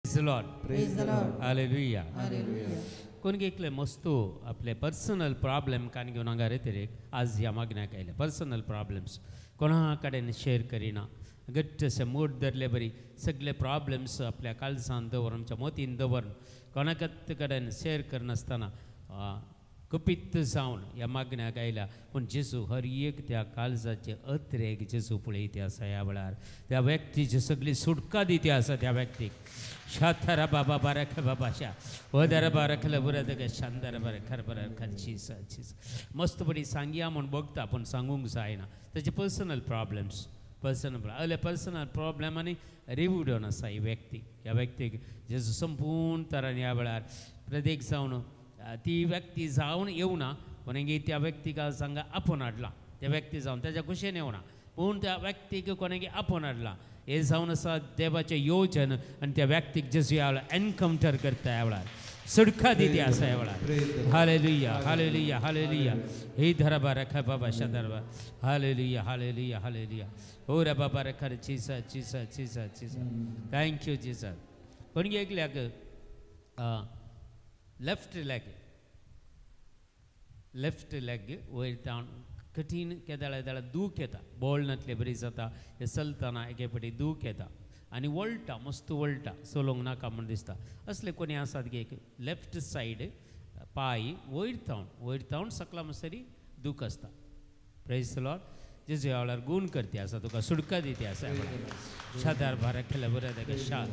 Praise the Lord. Praise the Lord. Hallelujah. Hallelujah. कोण एकले मस्तू आपले पर्सनल प्रॉब्लेम कान घेवन हांगा रे आज ह्या मागण्याक आयले पर्सनल प्रॉब्लेम्स कोणा कडेन शेअर करिना घट्ट अशें मूड धरले बरी सगळे प्रॉब्लेम्स आपल्या काळजान दवरून आमच्या मोतीन दवरून कोणाकत कडेन शेअर करनासतना गुपीत जावन ह्या मागण्याक आयल्या. पूण जेजू हर एक त्या काळजाचे अत्रेक जेजू पळयते आसा ह्या वेळार त्या व्यक्तीची सगळी सुटका दिती आसा त्या व्यक्तीक. शाथरा बाबा बारख बाबा शा वदर बारखल बुरद शांदर बर खर बर खर चीज चीज मस्त बरी सांगया म्हूण बघता पूण सांगूंक जायना. ताचे पर्सनल प्रॉब्लेम्स पर्सनल अले पर्सनल प्रॉब्लेम आनी रिवडोन आसा ही व्यक्ती. ह्या व्यक्तीक जेजू संपूर्ण तरान ह्या वेळार प्रत्येक जावन ती व्यक्ती जावन येवना पूण त्या व्यक्तीक सांगा आपोवन हाडला त्या व्यक्ती जावन ताच्या खुशेन येवना पूण त्या व्यक्तीक कोणें आपोवन हाडला. हे जावन आसा देवाचें योजन आनी त्या व्यक्तीक जेजू ह्या वेळार एनकावंटर करता ह्या वेळार सुटका दिती आसा ह्या वेळार. Hallelujah hallelujah hallelujah. हे धरबा रखा बाबा शदरबा. Hallelujah hallelujah hallelujah. हो रे बाबा रखा चिसा चिसा चिसा चिसा. Thank you Jesus. कोण एकल्याक लेफ्ट लेग लेफ्ट लेग वयर ताण कठीण केदाळा दाळा दूख येता बोळ नातले बरी जाता हे चलतना एके फावटी दूख येता आनी वळटा मस्त वळटा चलोवंक नाका म्हूण दिसता. असले कोणी आसात गे लेफ्ट सायड पांय वयर तावन वयर तावन सकला म्हणसरी दूख आसता. Praise the Lord. जेजू ह्या वेळार गूण करते आसा तुका सुटका दिती आसा. शादार बारा खेळ बरें शा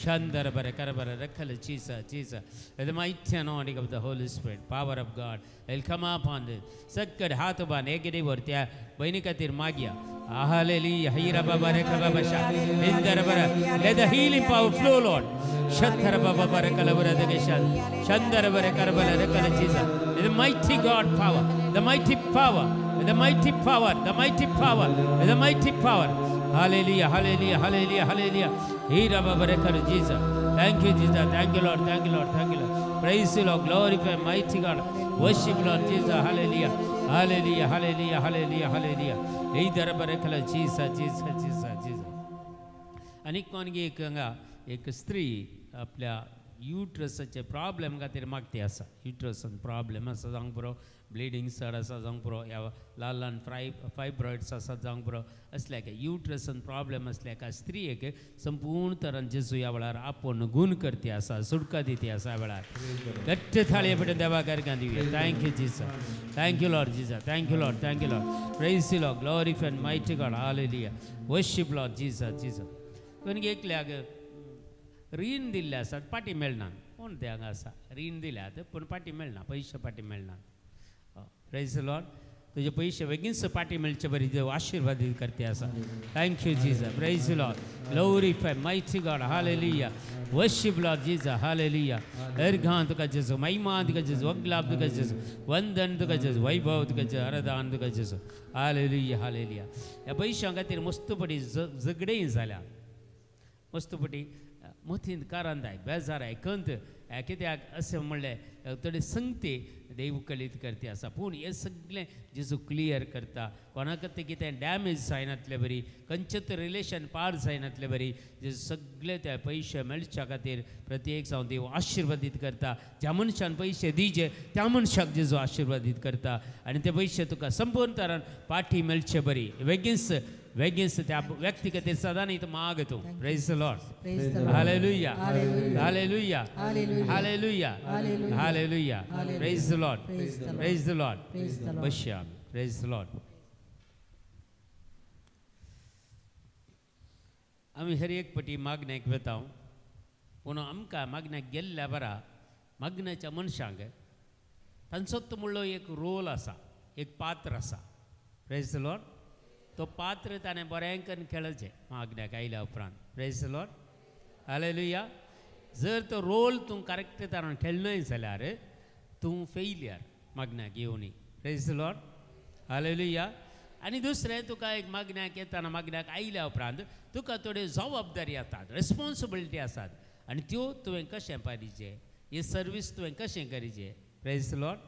शांदर बरें कर बरें रखल Chisa Chisa. The mighty anointing of the Holy Spirit, power of God, will come upon this. सक्कड हात बान एकेडी वर त्या बहिणी खातीर मागया. Hallelujah. Hira baba rekha baba sha. Indara bara. Let the healing power flow, Lord. Shathara baba bara kalabara degeshan. Shandara bara karabala rekala chisa. The mighty God power, the mighty power, the mighty power, the mighty power, the mighty power. Hallelujah, hallelujah, hallelujah, hallelujah. Hira baba rekala Jesus. Thank you, Jesus. Thank you, Lord. Thank you, Lord. Thank you, Lord. Praise you, Lord. Glorify mighty God. Worship Lord Jesus. Hallelujah. Hallelujah. Hallelujah. Hallelujah. Hallelujah. Hey dara barakala Jesus, Jesus, Jesus, Jesus. आणि कोणगी एक हांगा एक स्त्री आपल्या युट्रसाचे problem खातीर मागती आसा. युट्रसान problem आसा जावंक पुरो, ब्लिडींग चड आसा जावंक पुरो, ह्या ल्हान ल्हान फायब्रॉयड्स आसा जावंक पुरो, असल्या युट्रसान प्रॉब्लेम आसल्या एका स्त्रियेक संपूर्ण तरान जेजू ह्या वेळार आपोवन गूण करती आसा, सुटका दिती आसा ह्या वेळार. घट्ट थाळये पडून देवा गारगां दिवया. Thank you Jesus. Thank you Lord Jesus. Thank you Lord. Thank you Lord. Praise you Lord. Glorify and mighty God. Hallelujah. Worship Lord Jesus. Jesus. कोणी एकल्याक रीण दिल्ले आसात पाटी मेळना. कोण ते हांगा आसा रीण दिल्यात पूण पाटी मेळना, पयशे पाटी मेळना. Praise the Lord. तुजे पयशे बेगीनच पाटी मेळचे बरी देव आशिर्वाद करते आसा. Thank you Jesus. Praise the Lord. Glorify mighty God. Hallelujah. Worship Lord Jesus. Hallelujah. अर्घान तुका जेजू, महिमा तुका जेजू, अग्लाब तुका जेजू, वंदन तुका जेजू, वैभव तुका जेजू, आराधन तुका जेजू. Hallelujah hallelujah. ह्या पयशां खातीर मस्तपटी झगडें जाल्या, मस्तपटी मतींत कारांदाय बेजाराय कंत कित्याक अशें म्हणलें थोडे संगती देव कळीत करती आसा. पूण हें सगळें जेजू क्लियर करता. कोणाक तें कितें डॅमेज जायनातले बरी, खंयचें तर रिलेशन पाड जायनातले बरी, जेजू सगळे त्या पयशे मेळच्या खातीर प्रत्येक जावन देव आशिर्वादीत करता. ज्या मनशान पयशे दिजे त्या मनशाक जेजू आशिर्वादीत करता आनी ते पयशे तुका संपूर्ण तरान पाठी मेळचे बरी बेगीनच बेगीनच त्या व्यक्ती खातीर सदां न्ही माग तूं. Praise the Lord. Hallelujah hallelujah hallelujah hallelujah. Praise the Lord. Praise the Lord. बसया. Praise the Lord. आमी हर एक पटी मागण्याक वेता पूण आमकां मागण्याक गेल्ल्या बरा मागण्याच्या मनशांक तांचो म्हणलो एक रोल आसा, एक पात्र आसा. Praise the Lord. तो पात्र ताणें बरें करून खेळचें मागण्याक आयल्या उपरांत. Praise the Lord. Hallelujah. जर तो रोल तूं करेक्ट तरान खेळ्ळय जाल्यार तूं failure मागण्याक येवनी. Praise the Lord. Hallelujah. आनी दुसरें तुका एक मागण्याक येतना मागण्याक आयल्या उपरांत तुका थोड्यो जबाबदारी आसात, रिस्पोन्सिबिलिटी आसात आनी त्यो तुवें कशें पारिचें, ही सर्वीस तुवें कशें करीचें. Praise the Lord.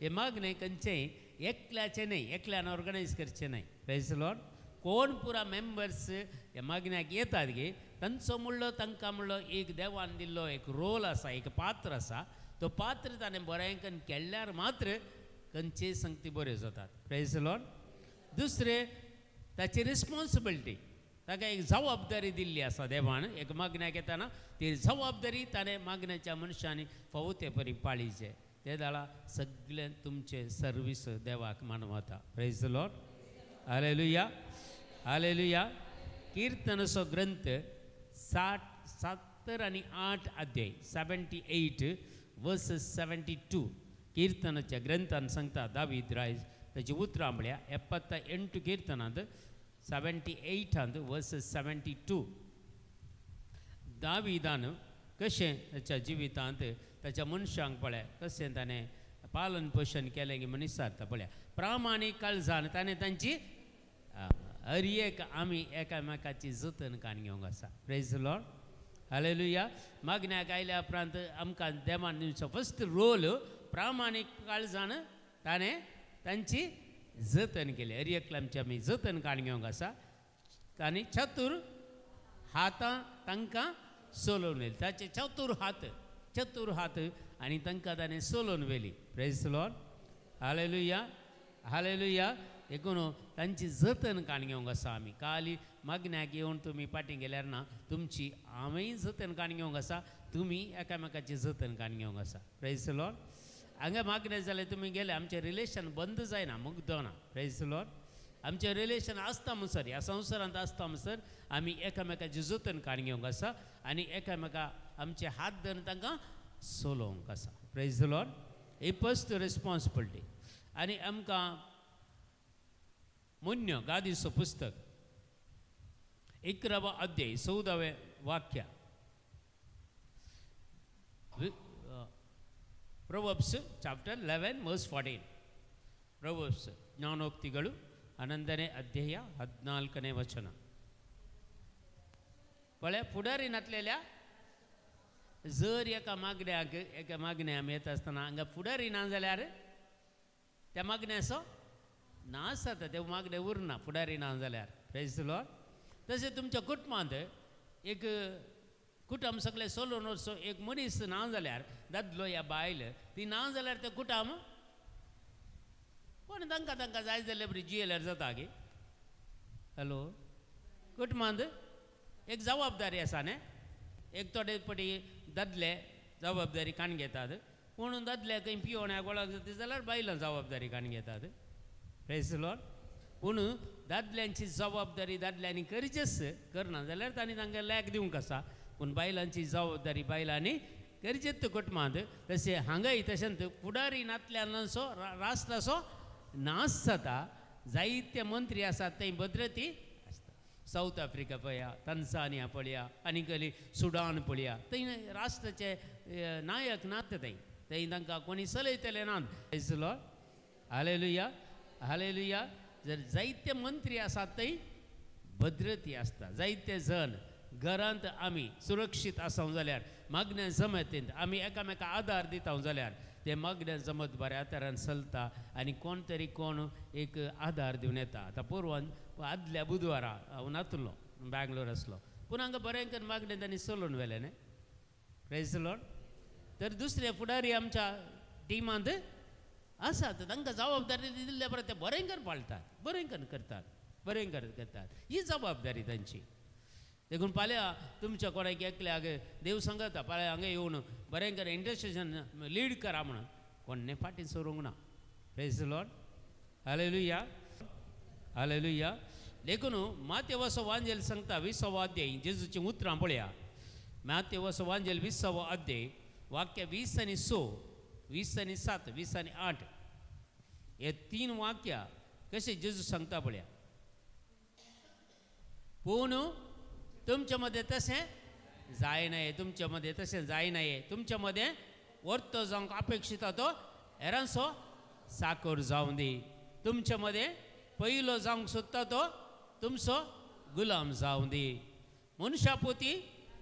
हें मागणें खंयचें एकल्याचें न्हय, एकल्यान ऑर्गनायज करचें न्हय. Praise the Lord. कोण पुरा मेंबर्स ह्या मागण्याक येतात गे तांचो म्हणलो तांकां म्हणलो एक देवान दिल्लो एक रोल आसा, एक पात्र आसा, तो पात्र ताणें बरें केल्यार मात्र खंयचेय संगती बऱ्यो जातात. Praise the Lord. दुसरें ताची रिस्पोन्सिबिलिटी, ताका एक जबाबदारी दिल्ली आसा देवान. एक मागण्याक येताना ती जबाबदारी ताणें मागण्याच्या मनशांनी फावो ते परी पाळीचे. ते दाळा सगळें तुमचें सर्वीस देवाक मानवता. Praise the Lord. Hallelujah, hallelujah. किर्तनाचो ग्रंथ 70 आणि 8 अध्याय, 78 वर्सेस 72. कीರ್ತनाच्या ग्रंथान सांगता दावीद राय ताची उतरां म्हळ्यार 78 कीर्तनांत 78 वर्सेस 72. दावीदान कशें ताच्या जिवितांत ताच्या मनशांक पळय कशें ताणें पालन पोशण केलें की म्हण विचारता पळया. प्रामाणीक काळजान ताणें तांची हर एक आमी एकामेकाची जतन काण घेवंक आसा. Praise the Lord. Hallelujah. मागण्याक आयल्या उपरांत आमकां देवान दिवचो फस्ट रोल प्रामाणीक काळजान ताणें तांची जतन केलें. हर एकल्या आमची आमी जतन काण घेवंक आसा. आनी चतूर हातां तांकां सोलोवन व्हेली. ताचे चतूर हात, चतूर हात आनी तांकां ताणें सोलोवन व्हेली. Praise the Lord. Hallelujah, hallelujah. देखून तांची जतन काण घेवंक आसा आमी. काली मागण्याक येवन तुमी फाटीं गेल्यार ना, तुमची आमीय जतन काण घेवंक आसा, तुमी एकामेकाची जतन काण घेवंक आसा. Praise the Lord. हांगा मागणें जाल्यार तुमी गेले आमचें रिलेशन बंद जायना, मुग्दना. Praise the Lord. आमचें रिलेशन आसता म्हणसर, ह्या संवसारांत आसता म्हणसर आमी एकामेकाची जतन काण घेवंक आसा आनी एकामेका आमचे हात धरून तांकां सोलोवंक आसा. Praise the Lord. He first responsibility. आनी आमकां मुन्यो गादीचो पुस्तक 11 अध्याय 14 वाक्य, Proverbs chapter 11 verse 14. Proverbs ಜ್ಞಾನೋಕ್ತಿಗಳು 11ನೇ ಅಧ್ಯಾಯ 14ನೇ ವಚನ. पळय फुडारी नातलेल्या जर एका मागण्याक एका मागण्या आमी येता आसतना हांगा फुडारी ना जाल्यार त्या मागण्याचो नाश जाता, ते मागणें उरना फुडारी ना जाल्यार. Praise the Lord. तशें तुमच्या कुटुंबांत एक कुटुंब सगळें सोलोवन वचचो एक मनीस ना जाल्यार, दादलो या बायल ती ना जाल्यार तें कुटुंब कोण तांकां तांकां जाय जाल्यार बरी जियेल्यार जाता गे. हॅलो, कुटुंबांत एक जबाबदारी आसा न्ही, एक थोडे पटी दादले जबाबदारी काण घेतात, पूण दादले खंय पिवण्याक गोळाक जाता जाल्यार बायलां जबाबदारी काण घेतात. Praise the Lord. पूण दादल्यांची जबाबदारी दादल्यांनी करचेच, करना जाल्यार तांणी तांकां लॅक दिवंक आसा, पूण बायलांची जबाबदारी बायलांनी करचेच कुटुंबांत. तशें हांगाय तशेंच फुडारी नातल्यानसो राष्ट्राचो नाश जाता. जायते मंत्री आसात थंय भद्रती आसता. सावथ आफ्रिका पळया, तंजानिया पळया, आनी कसली सुडान पळया, थंय राष्ट्राचे नायक नात थंय, थंय तांकां कोणी चलयतले नात. Praise the Lord. Hallelujah, hallelujah. जर जायते मंत्री आसात थंय भद्रती आसता. जायते जण घरांत आमी सुरक्षीत आसात जाल्यार मागण्या जमतींत आमी एकामेका आदार दिता जाल्यार ते मागण्या जमत बऱ्या तरान चलता आनी कोण तरी कोण एक आदार दिवन येता. आतां पोरवान आदल्या बुधवारा हांव नातलो, बेंगलोर आसलो, पूण हांगा बरें करून मागणें तांणी चलोवन व्हेलें न्ही. Praise the Lord. तर दुसरे फुडारी आमच्या टिमांत आसात, तांकां जबाबदारी दिल्ल्या बरें ते बरें करून पाळटात, बरें करून करतात, बरें करून करतात. ही जबाबदारी तांची. देखून फाल्यां तुमच्या कोणाक एकल्याक देव सांगता फाल्यां हांगा येवन बरें करून इंटरसेशन लीड करा म्हणून, कोणें फाटीं सरूंक ना. Praise the Lord. Hallelujah, hallelujah. देखून मातेवसो वांजेल सांगता 20वो अध्याय, जेजूचीं उतरां पळया. मातेवसो वांजेल 20वो अध्याय वाक्य 20 आणि 6, 20 आणि 7, 20 आणि 8 हे 3 वाक्या कशें जेजू सांगता पळया. पूण तुमच्या मध्ये तशें जायना, तुमच्या मध्ये तशें जायना. तुमच्या मध्ये वर्तो जावंक अपेक्षित तो हेरांचो साकर जावं दी. तुमच्या मध्ये पयलो जावंक सोदता तो तुमचो गुलाम जावं दी. मनशापोती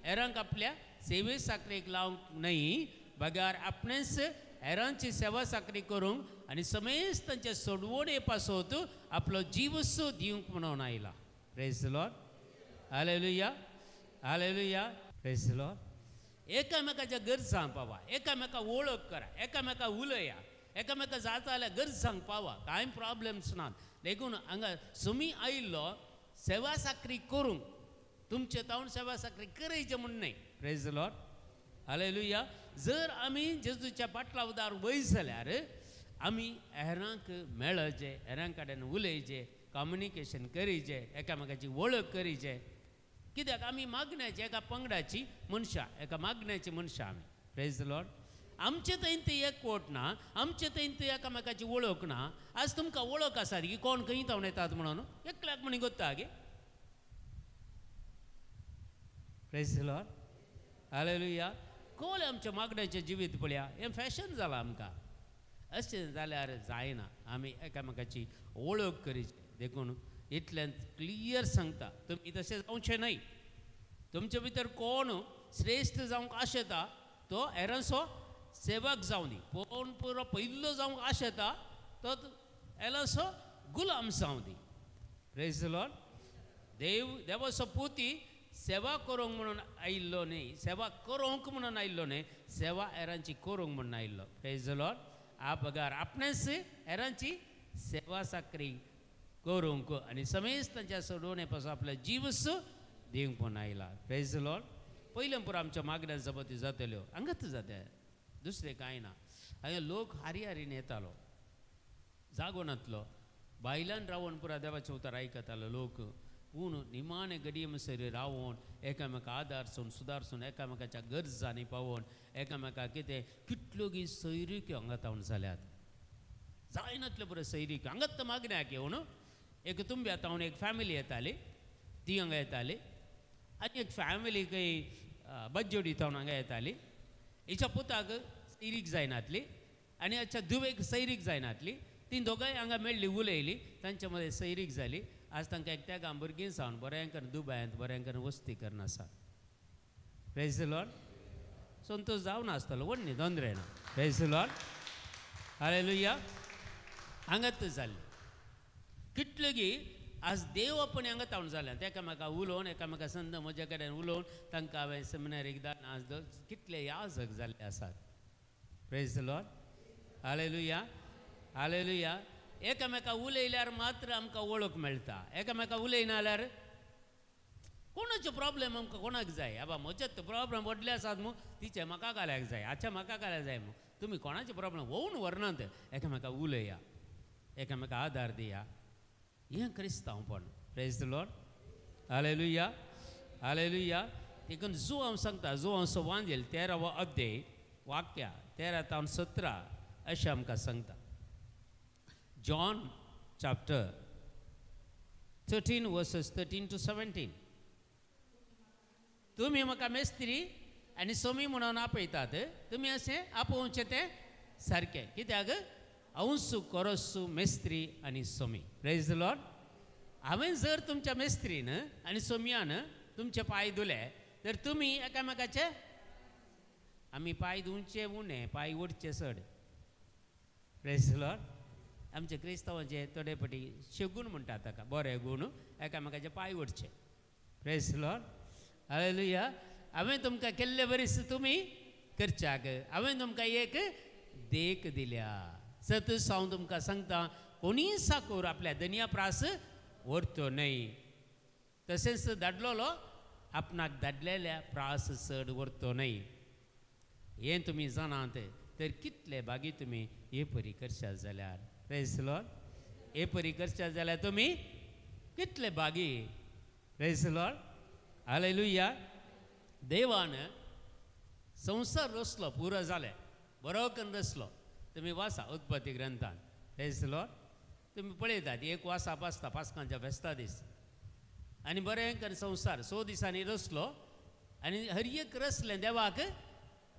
हेरांक आपल्या सेवे साकरेक लावंक न्हय, बगार आपणेच हेरांची सेवा साकरी करूंक आनी समेस्त तांचे सोडवणे पासत आपलो जीवसो दिवंक म्हणून आयला. Praise the Lord. Hallelujah. Hallelujah, प्रेज the Lord. एकामेकाच्या गरजांक पावा, एकामेका वळख करा, एकामेका उलया, एकामेका जाता जाल्यार गरजांक पावा, कांय प्रॉब्लम्स नात. देखून हांगा सुमी आयिल्लो सेवा साकरी करूंक, तुमचे तावन सेवा साकरी करयचे म्हूण न्हय. Praise the Lord, hallelujah. जर आमी जेजूच्या पाटलावदार वयर जाल्यार आमी हेरांक मेळचे, हेरां कडेन उलयचे, कम्युनिकेशन करीचे, एकामेकाची वळख करीचे. कित्याक आमी मागण्याची एका पंगडाची मनशां, एका मागण्याची मनशां आमी. Praise the Lord. आमचे थंय ती एकवट ना, आमचे थंय ती एकामेकाची वळख ना. आज तुमकां वळख आसा की कोण खंय तावन येतात म्हणून एकल्याक म्हणी गोत्ता गे. प्रेज the Lord, hallelujah. कोण आमच्या मागण्याचें जिवीत पळया, हें फॅशन जालां आमकां. अशें जाल्यार जायना, आमी एकामेकाची वळख करीची. देखून इतल्यान क्लियर सांगता, तुमी तशें जावचें न्हय. तुमचे भितर कोण श्रेश्ठ जावंक आशेता तो हेरांचो सेवक जावं दी, कोण पुरो पयलो जावंक आशेता तो हेरांचो गुलाम जावं दी. Praise the Lord. देव देवाचो पुती सेवा करूंक म्हणून आयिल्लो न्हय, सेवा करूंक म्हणून आयिल्लो न्हय, सेवा हेरांची करूंक म्हणून आयिल्लो. Praise the Lord. आप बगार आपणेच हेरांची सेवा साकरी करूंक आनी समेज तांच्या सोडोवणे पासून आपलो जीवस दिवंक म्हूण आयला. Praise the Lord. पयलें पुरो आमच्या मागण्या जपती जातल्यो हांगाच जाता, दुसरें कांय ना. हांगा लोक हारी हारीन येतालो, जागो नातलो, बायलान रावोन पुरा देवाचें उतर आयकतालो लोक. पूण निमाणे घडये म्हणसर रावोन एकामेका आदारसून सुदारसून एकामेकाच्या गरजांनी पावोन एकामेका कितें कितल्यो गी सैरिक्यो हांगा तावन जाल्यात, जायनातल्यो पुरो सैरिक्यो हांगाच मागण्याक येवन. एक तुंब्या तावन एक फॅमिली येताली, ती हांगा येताली, आनी एक फॅमिली खंय बज्जोडी तावन हांगा येताली. हिच्या पुताक सैरीक जायनातली आनी हाच्या धुवेक सैरीक जायनातली. ती दोगांय हांगा मेळ्ळी, उलयली, तांच्या मदें सैरीक जाली. आज तांकां एकट्याक भुरगीं जावन बऱ्यां करून दुबायांत बऱ्यां करून वस्ती करून आसा. Praise the Lord. संतोश जावन आसतलो व्हड न्ही, दोंदरे ना. Praise the Lord, hallelujah. हांगाच जाल्ली कितल्यो गी आज देव आपण हांगा तावन जाल्यात, एकामेका उलोवन एकामेका संद म्हज्या कडेन उलोवन तांकां हांवें सेमिनारीक धाडून आज कितले याजक जाल्ले आसात. Praise the Lord, hallelujah, hallelujah. एकामेका उलयल्यार मात्र आमकां वळख मेळटा, एकामेका उलयना जाल्यार कोणाचो प्रॉब्लेम आमकां कोणाक जाय. आबा म्हजेच प्रॉब्लेम व्हडले आसात मू, तिचे म्हाका घाल्याक जाय, हाचे म्हाका घाल्याक जाय मू. तुमी कोणाचे प्रॉब्लेम होवन व्हरनात, एकामेका उलया, एकामेका आदार दिया. हें क्रिस्तांवपण. Praise the Lord, hallelujah, hallelujah. देखून जो हांव सांगता, जो हांव सवांजेल 13वो अध्याय वाक्या 13 तावन 17 अशें आमकां सांगता. John chapter 13 verses 13 to 17. तुमी म्हाका मेस्त्री आनी सोमी म्हणून आपयतात, तुमी अशें आपोवचें तें सारकें. कित्याक हांवसू कोरसू मेस्त्री आनी सोमी. Praise the Lord. हांवें जर तुमच्या मेस्त्रीन आनी सोमयान तुमचे पांय धुले तर तुमी एकामेकाचे, आमी पांय धुवचे उणें, पांय ओडचे चड. Praise the Lord. आमचे क्रिस्तांवाचे थोडे पटी शेगूण म्हणटात ताका, बरे गूण, एकामेकाचे पांय ओडचे. Praise the Lord, hallelujah. हांवें तुमकां केल्ले बरीच तुमी करच्याक हांवें तुमकां एक देख दिल्या. सतच हांव तुमकां सांगता, कोणीय साकूर आपल्या दनया प्रास व्हरतो न्हय, तशेंच धाडलेलो आपणाक धाडलेल्या प्रास चड व्हरतो न्हय. हें तुमी जाणात तर कितले भागी तुमी हे परी करशात जाल्यार. प्रेज the Lord. हे परी करशात जाल्यार तुमी कितले भागी. Praise the Lord, hallelujah. देवान संवसार रचलो, पुरो जालें, बरो करून रचलो. तुमी वाचा उत्पत्ती ग्रंथान. Praise the Lord. तुमी पळयतात एक वासाप आसता पास्कांच्या फेस्ता दीस, आनी बरें करून संवसार 6 दिसांनी रचलो आनी हर एक रचलें देवाक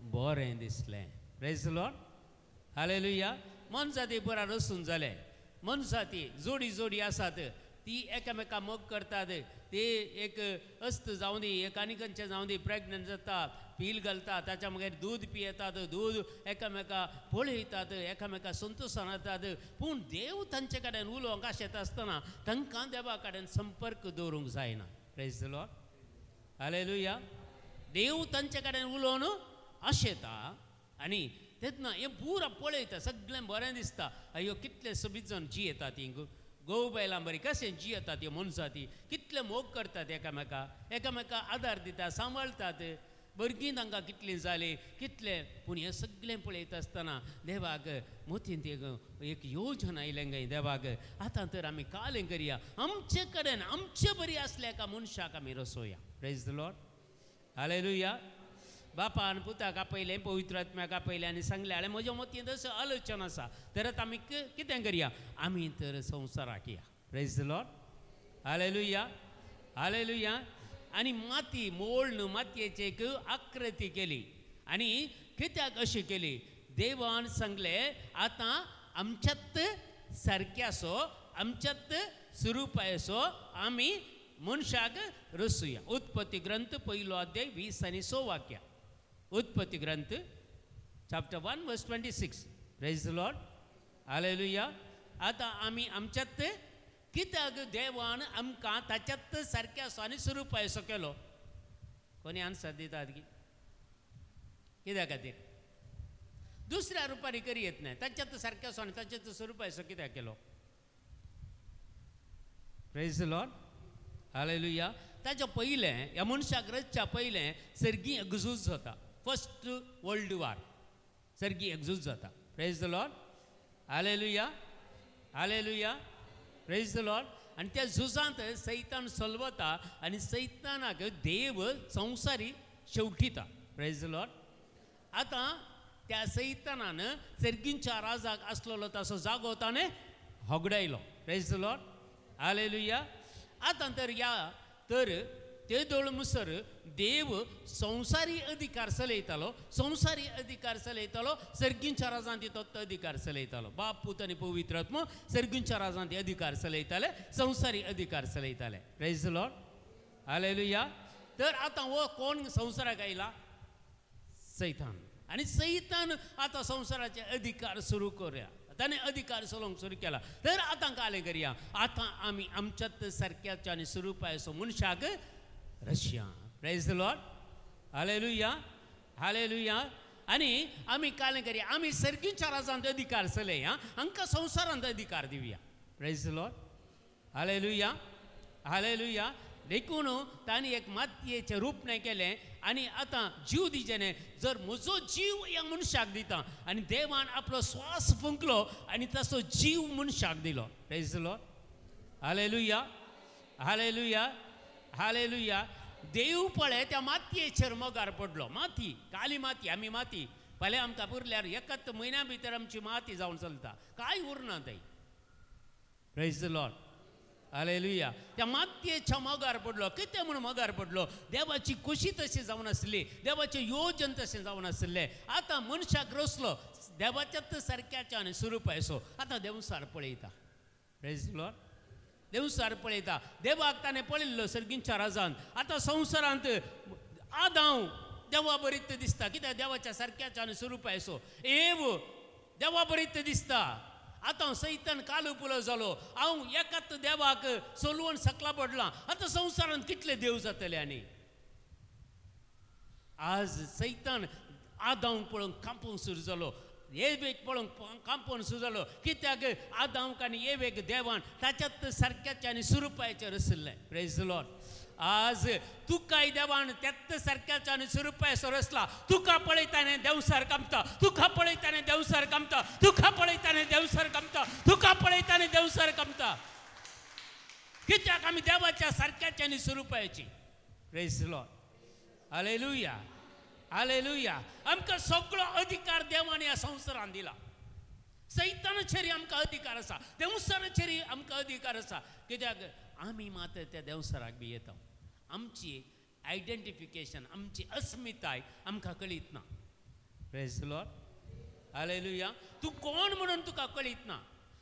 बरें दिसलें. Praise the Lord, hallelujah. मनजाती पुरा रसून जालें, मनजाती जोडी जोडी आसात, ती एकामेका मोग करतात, ते एक अस्त जावं दी, एक आनी खंयचें जावं दी, प्रेग्नंट जाता, पील घालता, ताच्या मागीर दूद पियेतात, दूद एकामेका पळयतात, एकामेका संतोशान येतात. पूण देव तांचे कडेन उलोवंक आशेता आसतना तांकां देवा कडेन संपर्क दवरूंक जायना. Praise the Lord. हालेलुया. देव तांचे कडेन उलोवन आशेता आनी तेन्ना हें पुरा पळयता, सगळें बरें दिसता. अयो कितले सोबीत जावन जियेता ती गोव बैलां बरी कशें जियेता ती मनशां, ती कितले मोग करतात एकामेका, एकामेका आदार दिता, सांबाळटात. भुरगीं तांकां कितलीं जालीं कितलें. पूण हें सगळें पळयता आसतना देवाक मोतींत एक योजना आयलें गाय देवाक, आतां तर आमी कालें करया, आमचे कडेन आमचे बरी आसल्या एका मनशाक आमी रसोया. Praise the Lord. Hallelujah. बापान पुताक आपयलें, पवित्र आत्म्याक आपयलें आनी सांगलें, आनी म्हज्या मतींत अशें आलोचन आसा, तर आतां आमी कितें करया, आमी तर संवसाराक या. Praise the Lord. Hallelujah. Hallelujah. आनी माती मोळ्ण मातयेची एक आकृती केली. आनी कित्याक अशी केली, देवान सांगलें आतां आमच्यात सारक्यासो आमच्यात स्वरुपायसो आमी मनशाक रसुया. उत्पत्ती ग्रंथ पयलो अध्याय 20 आनी 6 वाक्या. उत्पत्ती ग्रंथ chapter 1 verse 26. Praise the Lord. Hallelujah. आतां आमी आमच्यात कित्याक देवान आमकां ताच्यात सारक्यासो आनी स्वरुपायसो केलो? कोणी आन्सर दितात की कित्या खातीर? दुसऱ्या रुपांनी करी येत नाही, ताच्यात सारक्यासो आनी ताच्यात स्वरुपायसो कित्याक केलो? Praise the Lord. Hallelujah. ताच्या पयलें ह्या मनशाक रचच्या पयलें सर्गी एकझूज जाता. फर्स्ट वर्ल्ड वॉर सर्गी एकझूज जाता. Praise the Lord. Hallelujah. Hallelujah. Praise the Lord. आनी त्या झुजांत सैतान सलवता आनी सैतानाक देव संवसारी शेवटिता. Praise the Lord. आतां त्या सैतानान सर्गींच्या राजाक आसलेलो ताचो जागो ताणें होगडायलो. Praise the Lord. Hallelujah. आतां तर ह्या तर ते दोळ मुसर देव संवसारी अधिकार चलयतालो, संवसारी अधिकार चलयतालो, सर्गींच्या राजांत तो अधिकार चलयतालो. बाप पूत आनी पवित्र आत्मो सर्गींच्या राजांत अधिकार चलयताले, संवसारी अधिकार चलयताले. Praise the Lord. Hallelujah. तर आतां हो कोण संवसाराक आयला? सैतान. आनी सैतान आतां संवसाराचे अधिकार सुरू करया, ताणें अधिकार चलोवंक सुरू केला. तर आतां कालें करया, आतां आमी आमच्यात सारक्याच्या आनी स्वरुपायसो मनशाक Russia. Praise the Lord. Hallelujah. Hallelujah. आनी आमी कालें करया, आमी सर्गीच्या राजांत अधिकार चलया, हांकां संवसारांत अधिकार दिवया. Praise the Lord. Hallelujah. Hallelujah. देखून तांणी एक मातयेचें रूप नाही केलें आनी आतां जीव दिचें, जर म्हजो जीव ह्या मनशाक दिता आनी देवान आपलो स्वास फुंकलो आनी ताचो जीव मनशाक दिलो. Praise the Lord. Hallelujah. Hallelujah. Hallelujah. देव पळय त्या मातयेचेर मोगार पडलो. माती, काली माती, आमी माती फाल्यां आमकां पुरल्यार एकाच म्हयन्या भितर आमची माती जावन चलता, कांय उरना थंय. Praise the Lord. Hallelujah. त्या मातयेच्या मोगार पडलो. कितें म्हूण मोगार पडलो? देवाची खुशी तशी जावन आसली, देवाचें योजन तशें जावन आसलें. आतां मनशाक रचलो देवाच्याच सारक्याच्या आनी स्वरुपायसो. आतां देवसार पळयता. Praise the Lord. देवसार पळयता, देवाक ताणें पळयल्लो सर्गींच्या राजान. आतां संवसारांत आदांव देवा बरीत दिसता, कित्याक देवाच्या सारक्याच्या आनी स्वरुपायसो. एव देवा बरीत दिसता. आतां सैतान कालो पुलो जालो, हांव एकाच देवाक सोलवण सकला पडलां. आतां संवसारांत कितले देव जातले? आनी आज सैतान आदांव पळोवंक कांपूंक सुरू जालो, एवेक पळोवंक कांपून सुरू जालो. कित्याक आदांक आनी एवेक देवान ताच्यात सारक्याच्या आनी स्वरुपायचें रशिल्लें. Praise the Lord. आज तुकाय देवान त्याच सारक्याच्या आनी स्वरुपायचो रचला. तुका पळयताने देवसार कामता, तुका पळयताने देवसार कामता, तुका पळयताने देवसार कामता, तुका पळयताने देवसार कामता. कित्याक आमी देवाच्या सारक्याच्या आनी स्वरुपायची. Praise the Lord. Hallelujah. Hallelujah. आमकां सगळो अधिकार देवान ह्या संवसारान दिला. सैतानाचेर आमकां अधिकार आसा, देवसाराचेर आमकां अधिकार आसा. कित्याक आमी मात त्या देवसाराक बी येता. आमची आयडेंटिफिकेशन, आमची अस्मिताय आमकां कळीत ना. Praise the Lord. Hallelujah. तूं कोण म्हणून तुका कळीत ना,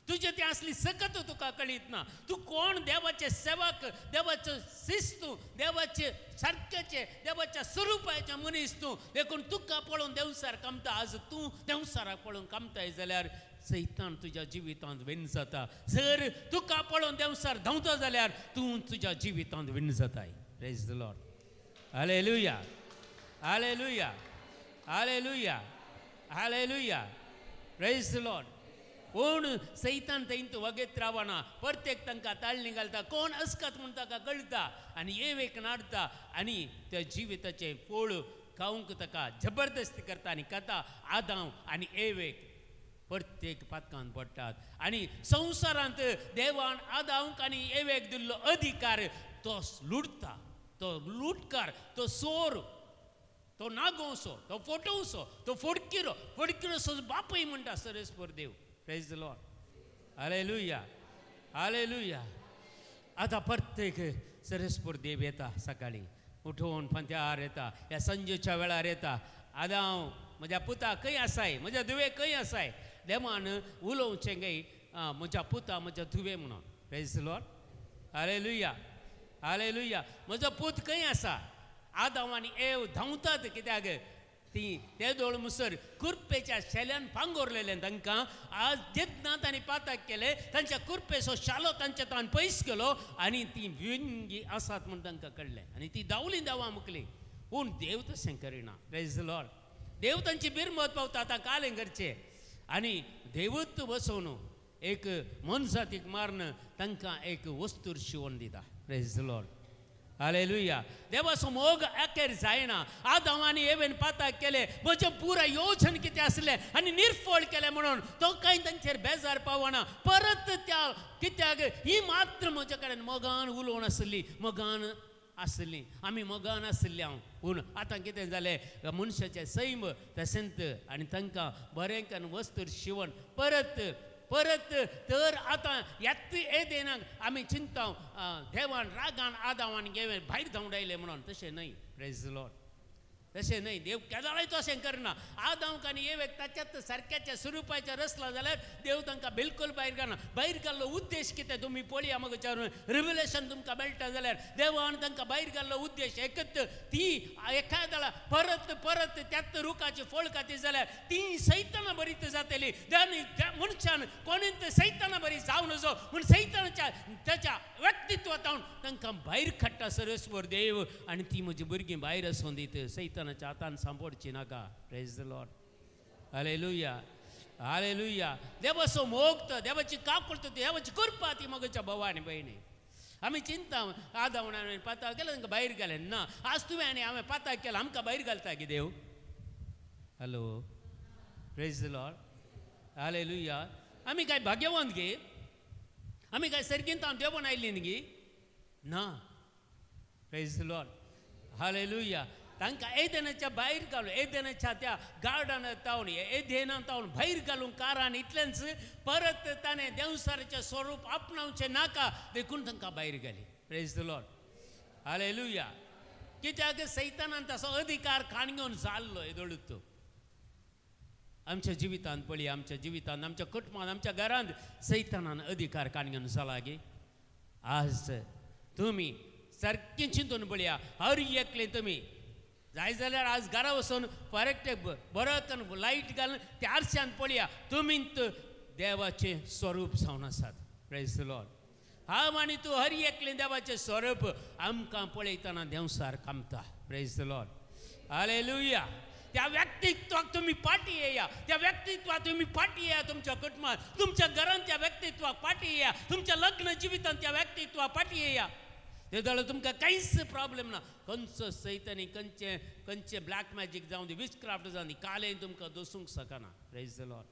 तुजें तें आसली सकत तुका कळीत ना. तूं कोण? देवाचे सेवक, देवाचो शिस्त, देवाचे सारक्याचे, देवाच्या स्वरुपाचे मनीस तूं. देखून तुका पळोवन देवसार कामता. आज तूं देवसाराक पळोवन कामताय जाल्यार सैतान तुज्या जिवितांत विन जाता. जर तुका पळोवन देवसार धांवता जाल्यार तूं तुज्या जिवितांत विन जाताय. Praise the Lord. Hallelujah, hallelujah, hallelujah, hallelujah, praise the Lord. कोण सैतान थंय वगेत रावना, प्रत्येक तांकां ताळणी घालता, कोण अस्कत म्हूण ताका कळटा आनी एवेक नाडता आनी त्या जिविताचें फोळ खावंक ताका जबरदस्ती करता आनी खाता. आदांव आनी एवेक प्रत्येक पातकान पडटात आनी संवसारांत देवान आदांवक आनी एवेक दिल्लो अधिकार तो लुटता, तो लुटकार, तो सोर, तो नागोवचो, तो फोटोवचो, तो फोडकिरो, फोडकिरो सो बापूय म्हणटा सरेस्पर देव. Praise the Lord, hallelujah, hallelujah. आतां प्रत्येक सरेस्पर देव येता, सकाळीं उठोवन फांत्यार येता, ह्या संजेच्या वेळार येता. आदांव म्हज्या पुता खंय आसाय, म्हज्या धुवे खंय आसाय? देवान उलोवचें गाय म्हज्या पुता म्हज्या धुवे म्हणून. Praise the Lord, hallelujah, hallelujah. म्हजो पूत खंय आसा? आदांव आनी एव धांवतात कित्याक ती ते दोळ मुसर कुर्पेच्या शेल्यान पांगोरलेलें तांकां. आज जेन्ना तांणी पाताक केलें तांच्या कुर्पेचो शालो तांच्या तान पयस केलो आनी ती विंगी आसात म्हूण तांकां कळ्ळें आनी ती धांवली धांवा मुकली. पूण देव तशें करिना. Praise the Lord. देव तांची बिरमत पावता आतां कालें करचें आनी देवूच बसोवन एक मनजातीक मारून तांकां एक वस्तूर शिवण दिता. Praise the Lord, hallelujah. देवाचो मोग अखेर जायना. आदांव आनी एवेन पाताक केलें, म्हजें पुरा योजन कितें आसलें आनी निर्फळ केलें म्हणून तो कांय तांचेर बेजार पावना. परत त्या कित्याक ही मात्र म्हज्या कडेन मोगान उलोवन आसली, मोगान आसली, आमी मोगान आसली हांव. पूण आतां कितें जालें, मनशाचें सैम तशेंच आनी तांकां बरें करून वस्तूर शिवण परत परत. तर आतां येत येदेनाक आमी चिंता देवान रागान आदांव आनी एवेन भायर धांवडायलें म्हणून. तशें न्हय. प्रेज the Lord. तशें न्हय, देव केदाळय तशें करना. आदांवक आनी एवेक ताच्याच सारक्याच्या स्वरुपाचें रचलां जाल्यार देव तांकां बिलकूल भायर घालना. भायर घाल्लो उद्देश कितें तुमी पळया मगो, रिविलेशन तुमकां मेळटा जाल्यार देवान तांकां भायर घाल्लो उद्देश एकच, ती एखाद्या परत परत त्याच रुखाची फळ खाती जाल्यार ती सैताना बरी जातली. त्या मनशान कोणीत सैताना बरी जावं नजो म्हूण सैतानाच्या ताच्या व्यक्तित्वांत तांकां भायर काडटा सर्वेस्पर देव आनी ती म्हजी भुरगीं भायर आसून दीत, सैतानाच्या हातान सांपडची नाका. Praise the Lord, hallelujah, hallelujah. देवाचो मोग तो, देवाची काकुळट, देवाची कृपा ती मगच्या भावा आनी भयणी. आमी चिंता आदांव हांवें पाताक केलें तांकां भायर घालें ना, आज तुवें आनी हांवें पाताक केलें आमकां भायर घालता की देव? Hello, praise the Lord, hallelujah. आमी काय भाग्यवंत गे? आमी काय सर्गींत हांव देवण आयली न्ही गी? ना. Praise the Lord, hallelujah. तांकां एदेनाच्या भायर घालून, एदेनाच्या त्या गार्डनात तावन, एदेना तावन भायर घालून कारान इतलेंच परत ताणें देंवसाराचें स्वरूप आपणावचें नाका देखून तांकां भायर घाली. Praise the Lord, hallelujah. कित्याक सैतानान ताचो अधिकार खाण घेवन जाल्लो येदोळूच. आमच्या जिवितांत पळय, आमच्या जिवितांत, आमच्या कुटुंबांत, आमच्या घरांत सैतानान अधिकार खाण घेवन जाला गे. आज तुमी सारकें चिंतून पळया, हर एकलें तुमी जाय जाल्यार आज घरा वचून फरक बरो करून लायट घालून त्या आरशान पळया, तुमी देवाचें स्वरूप जावन आसात. Praise the Lord. हांव आनी तूं हर एकलें देवाचें स्वरूप आमकां पळयतना देंवसार कामता. Praise the Lord, hallelujah. त्या व्यक्तित्वाक तुमी फाटी येया, त्या व्यक्तित्वाक तुमी फाटी येया, तुमच्या कुटुंबांत, तुमच्या घरांत त्या व्यक्तित्वाक फाटी येया, तुमच्या लग्न जिवितांत त्या व्यक्तित्वाक फाटी येया. ते जाल्यार तुमकां कांयच प्रॉब्लेम ना. खंयचो सैतानी, खंयचें खंयचें ब्लॅक मॅजीक जावं दी, विचक्राफ्ट जावं दी, कालें तुमकां दोसूंक शकना. Praise the Lord,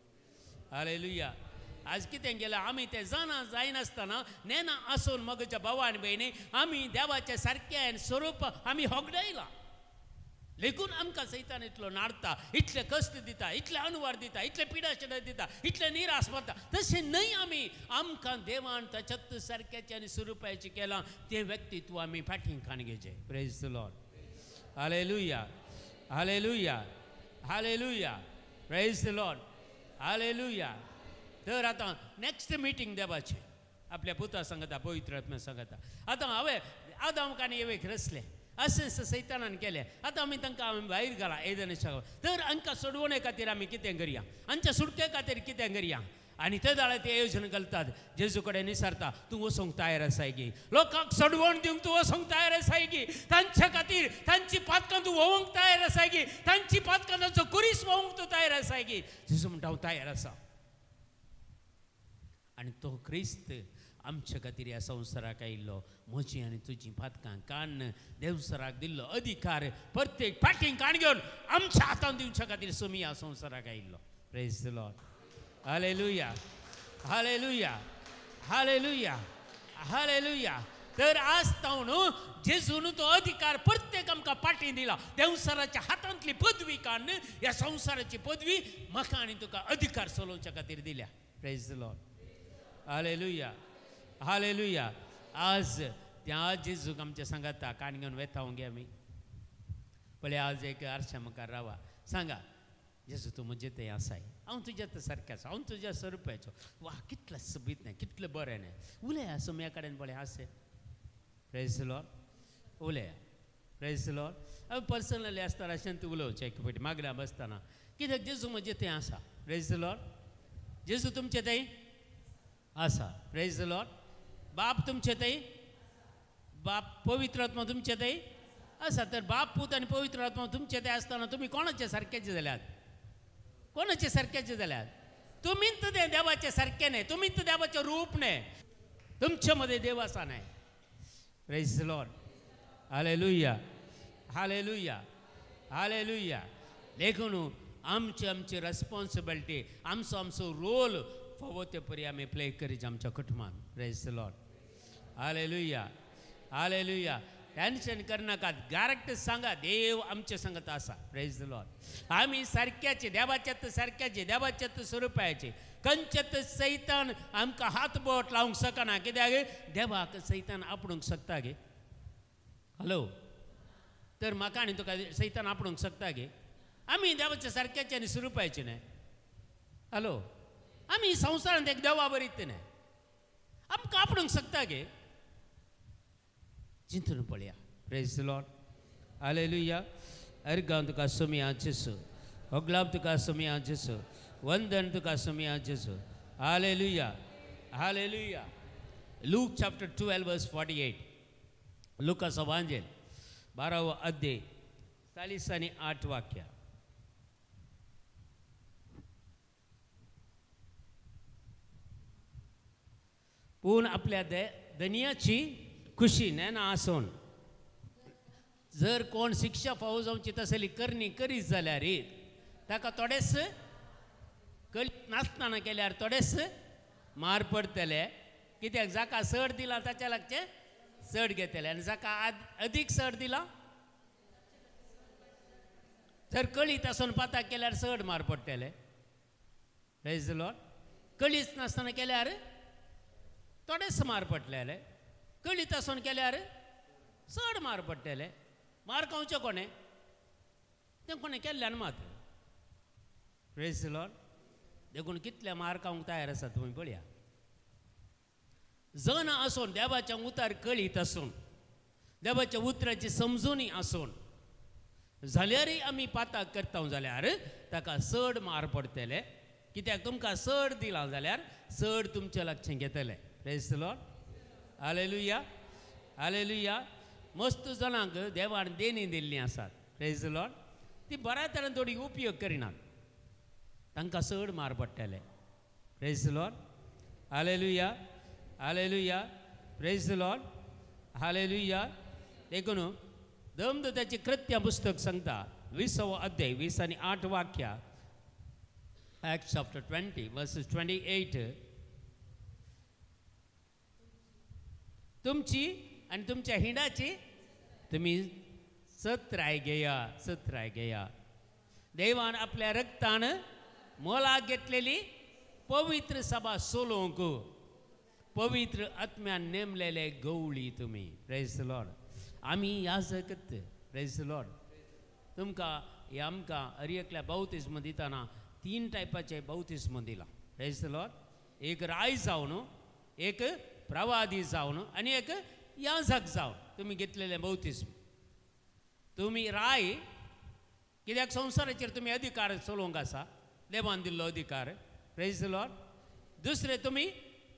hallelujah. आज कितें केलां आमी तें जाणा जायनासतना नेना आसून मगच्या भावा आनी भयणी आमी देवाचें सारकें स्वरूप आमी होगडायलां. लेखून आमकां सैतान इतलो नाडता, इतले कश्ट दिता, इतले अणवार दिता, इतले पिडाशें दिता, इतले निराश मारता. तशें न्हय, आमी आमकां देवान ताच्यात सारक्याचें आनी स्वरुपाचें केलां तें व्यक्तित्व आमी फाटीं खाण घेवचें. Praise the Lord, hallelujah, hallelujah, hallelujah. Praise the Lord, hallelujah. तर आतां नॅक्स्ट मिटींग देवाचें आपल्या पुता सांगता, पवित्र आत्म्या सांगता. आतां हांवें आदांक आनी एवेक रचलें, अशें सैतानान केलें, आतां आमी तांकां आमी भायर घाला एदनाच्या. तर हांकां सोडवणे खातीर आमी कितें करया, हांच्या सुटके खातीर कितें करया? आनी ते दाळे ते योजन घालतात. जेजू कडेन विचारता, तूं वचूंक तयार आसाय गी? लोकांक सडवण दिवंक तूं वचूंक तयार आसाय गी? तांच्या खातीर तांची पातकां तूं व्होवंक तयार आसाय गी? तांची पातकां तांचो कुरीस व्होवंक तूं तयार आसाय गी? जेजू म्हणटा, हांव तयार आसा. आनी तो क्रिस्त आमच्या खातीर ह्या संवसाराक आयिल्लो. म्हजी आनी तुजी पातकां कान्न देवसराक दिल्लो अधिकार प्रत्येक पाटींग काण घेवन आमच्या हातान दिवच्या खातीर सोमी ह्या संवसाराक आयिल्लो. Praise the Lord. Hallelujah, hallelujah, hallelujah, hallelujah. तर आज तावन जेजून तो अधिकार प्रत्येक आमकां पाटी दिला. देवसराच्या हातांतली पदवी काडून ह्या संवसाराची पदवी म्हाका आनी तुका अधिकार चलोवच्या खातीर दिल्या. Praise the Lord. Hallelujah, hallelujah. आज त्या जेजूक आमच्या सांगाता कान घेवन वेता गे आमी. पळय आज एक आरशा मुखार रावा, सांगा, जेजू तूं म्हजे थंय आसाय, हांव तुज्या सारकें आसा, हांव तुज्या स्वरुपाचो. वा कितलें सोबीत न्हय, कितलें बरें न्हय. उलया सोम्या कडेन पळय आसे. Praise the Lord. उलया. Praise the Lord. हांव पर्सनली आसतना अशें तूं उलोवचें एक फावटी मागण्या बसतना, कित्याक जेजू म्हजे थंय आसा. Praise the Lord. जेजू तुमचे थंय आसा. Praise the Lord. बाप तुमचे थंय, बाप पवित्र आत्मा तुमचे थंय आसा. तर बाप पूत आनी पवित्र आत्मा तुमचे थंय आसतना तुमी कोणाचे सारकेचे जाल्यात? कोणाचे सारकेचे जाल्यात? तुमी तर ते देवाचे सारके न्हय, तुमी तर देवाचें रूप न्हय, तुमचे मदें देव आसा न्हय. Praise the Lord. Hallelujah, hallelujah, hallelujah. देखून आमची आमची रेस्पॉन्सिबिलिटी, आमचो आमचो रोल फावो ते परी आमी प्ले करीत आमच्या कुटुंबान. Praise the Lord. Hallelujah, hallelujah. Tension करनाकात, डायरेक्ट सांगा, देव आमचे संगत आसा. Praise the Lord. आमी सारक्याचे, देवाच्यात सारक्याचे, देवाच्यात स्वरुपाचे. खंयच्यात सैतान आमकां हात बोट लावंक शकना. कित्याक? देवाक सैतान आपडूंक शकता गे? हॅलो, तर म्हाका आनी तुका सैतान आपडूंक शकता गे? आमी देवाच्या सारक्याचे आनी स्वरुपाचे न्हय. हॅलो, आमी संवसारांत एक देवा बरीत न्हय, आमकां आपडूंक शकता गे? चिंतून पळया. Praise the Lord. Hallelujah. अर्गांव तुका सोमया जेसू, होगलाब तुका सोमया जेसू, वंदन तुका सोमया जेसू. Hallelujah, hallelujah. Luke chapter 12 verse 48. लुकास वांजेल 12वो अध्याय 40 आनी 8 वाक्य. पूण आपल्या धनयाची खुशी नेना आसून जर कोण शिक्षा फावो जावची तसली करणी करीत जाल्यार ताका थोडेच कळीत नासतना केल्यार थोडेच मार पडटले. कित्याक? जाका चड दिला ताच्या लागचे चड घेतले, आनी जाका अदीक चड दिला जर कळीत आसून पाताक केल्यार चड मार पडटले. Praise the Lord. कळीत नासतना केल्यार थोडेच मार पडटले, कळीत आसून केल्यार चड मार पडटले. मार खावचें कोणें? तें कोणें केल्ल्यान मात. Praise the Lord. देखून कितले मार खावंक तयार आसा तुमी पळया. जन आसून देवाच्या उतार कळीत आसून, देवाच्या उतराची समजुनी आसून जाल्यारय आमी पाताक करता जाल्यार ताका चड मार पडटले. कित्याक? तुमकां चड दिलां जाल्यार चड तुमचें लागचें घेतलें. Praise the Lord. Hallelujah, hallelujah. मस्त जाणांक देवान देणी दिल्लीं आसात. Praise the Lord. ती बऱ्या तरेन थोडी उपयोग करिनात, तांकां चड मार पडटले. Praise the Lord. Hallelujah, hallelujah. Praise the Lord. Hallelujah. देखून दमदूताचें कृत्य पुस्तक सांगता 20वो अध्याय 20 आनी 8 वाक्या. Acts chapter 20 verses 28. तुमची आनी तुमच्या हिंडाची तुमी सत्राय घेया, सत्राय घेया. देवान आपल्या रक्तान मोलाक घेतलेली पवित्र सभा सोलोवंक पवित्र आत्म्यान नेमलेले गवळी तुमी. Praise the Lord. आमी याजकत. Praise the Lord. तुमकां हे आमकां हर एकल्या बाउतिज्म दितना 3 टायपाचे बाउतिज्म दिला. Praise the Lord. एक राय जावन, एक प्रवादी जावन आनी एक याजक जावन तुमी घेतलेले बाउतिज्म. तुमी राय कित्याक संवसाराचेर तुमी अधिकार चलोवंक आसा, देवान दिल्लो अधिकार. Praise the Lord. दुसरें तुमी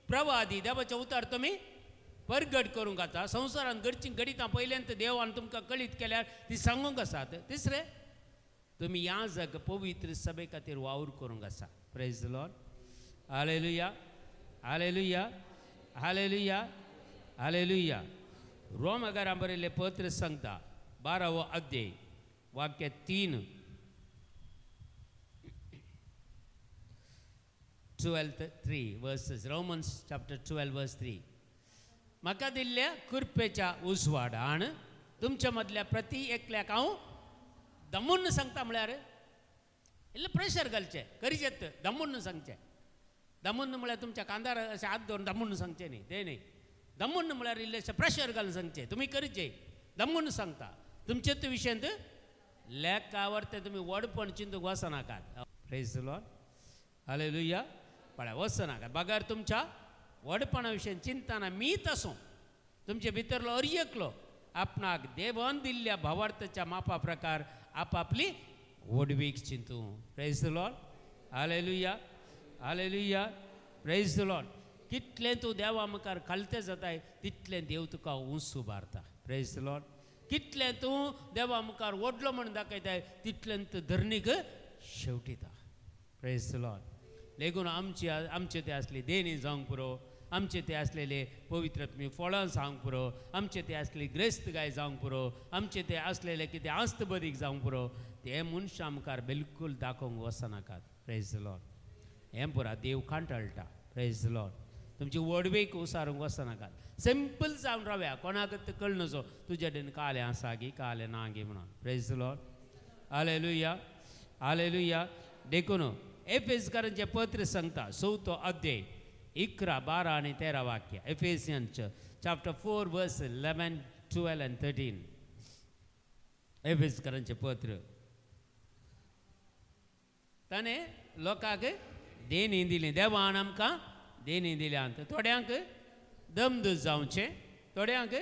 प्रवादी देवाचें उतार तुमी परगट करूंक आसा. संवसारांत घडचीं घडितां पयल्यान देवान तुमकां कळीत केल्यार ती सांगूंक आसात. तिसरें तुमी याजक पवित्र सभे खातीर वावर करूंक आसा. Praise the Lord. Hallelujah, hallelujah, hallelujah, hallelujah. रोमकारां बरयल्लें पत्र सांगता 12वो अध्याय वाक्य 3 12:3 verses, Romans chapter 12 verse 3. म्हाका दिल्ल्या कृपेच्या उजवाडान तुमच्या मदल्या प्रति एकल्याक हांव दमून सांगता. म्हळ्यार इल्लें प्रेशर घालचें करीचें दमून सांगचें. दमून म्हळ्यार तुमच्या कांदार अशें हात दवरून दमून सांगचें न्ही, तें न्ही. दमून म्हळ्यार इल्लें प्रेशर घालून सांगचें, तुमी करचें. दमून सांगता तुमचेच विशयांत लेखावर तें तुमी व्हडपण चिंतूंक वचनाकात. Praise the Lord. Hallelujah. पळय वचनाकात बगर तुमच्या व्हडपणा विशयन चिंतना मीत आसूं तुमचे भितरलो अर एकलो आपणाक देवान दिल्ल्या भावार्थाच्या मापा प्रकार आपापली व्हडवीक चिंतूं. Praise the Lord. Hallelujah, hallelujah. Praise the Lord. कितलें तूं देवा मुखार खालतें जाताय तितलें देव तुका उंच उबारता. Praise the Lord. कितलें तूं देवा मुखार व्हडलो म्हण दाखयताय तितलें तूं धरणीक शेवटिता. Praise the Lord. लेगून आमची आमचे ते आसली देणी जावंक पुरो, आमचे ते आसलेले पवित्र तुमी फळां जावंक पुरो, आमचे ते आसली ग्रेस्त गाय जावंक पुरो, आमचे ते आसलेले कितें आस्त बरीक जावंक पुरो, ते मनशां मुखार बिलकूल दाखोवंक वचनाकात. Praise the Lord. हें पुरा देव कांटाळटा. Praise the Lord. तुमची व्हडवीक उसारूंक वचनाकात. सिंपल जावन रावया, कोणाक कळनजो तुजे कडेन कालें आसा गी कालें ना गी म्हणून. Praise the Lord. Hallelujah, hallelujah. देखून एफेसकारांचें पत्र सांगता 4थो अध्याय 11, 12 आनी 13 वाक्य. Ephesians chapter 4 verse 11, 12 and 13. एफेसकारांचें पत्र ताणें लोकांक देणी दिली, देवान आमकां देणी दिल्यात. थोड्यांक दमदूत जावचें, थोड्यांक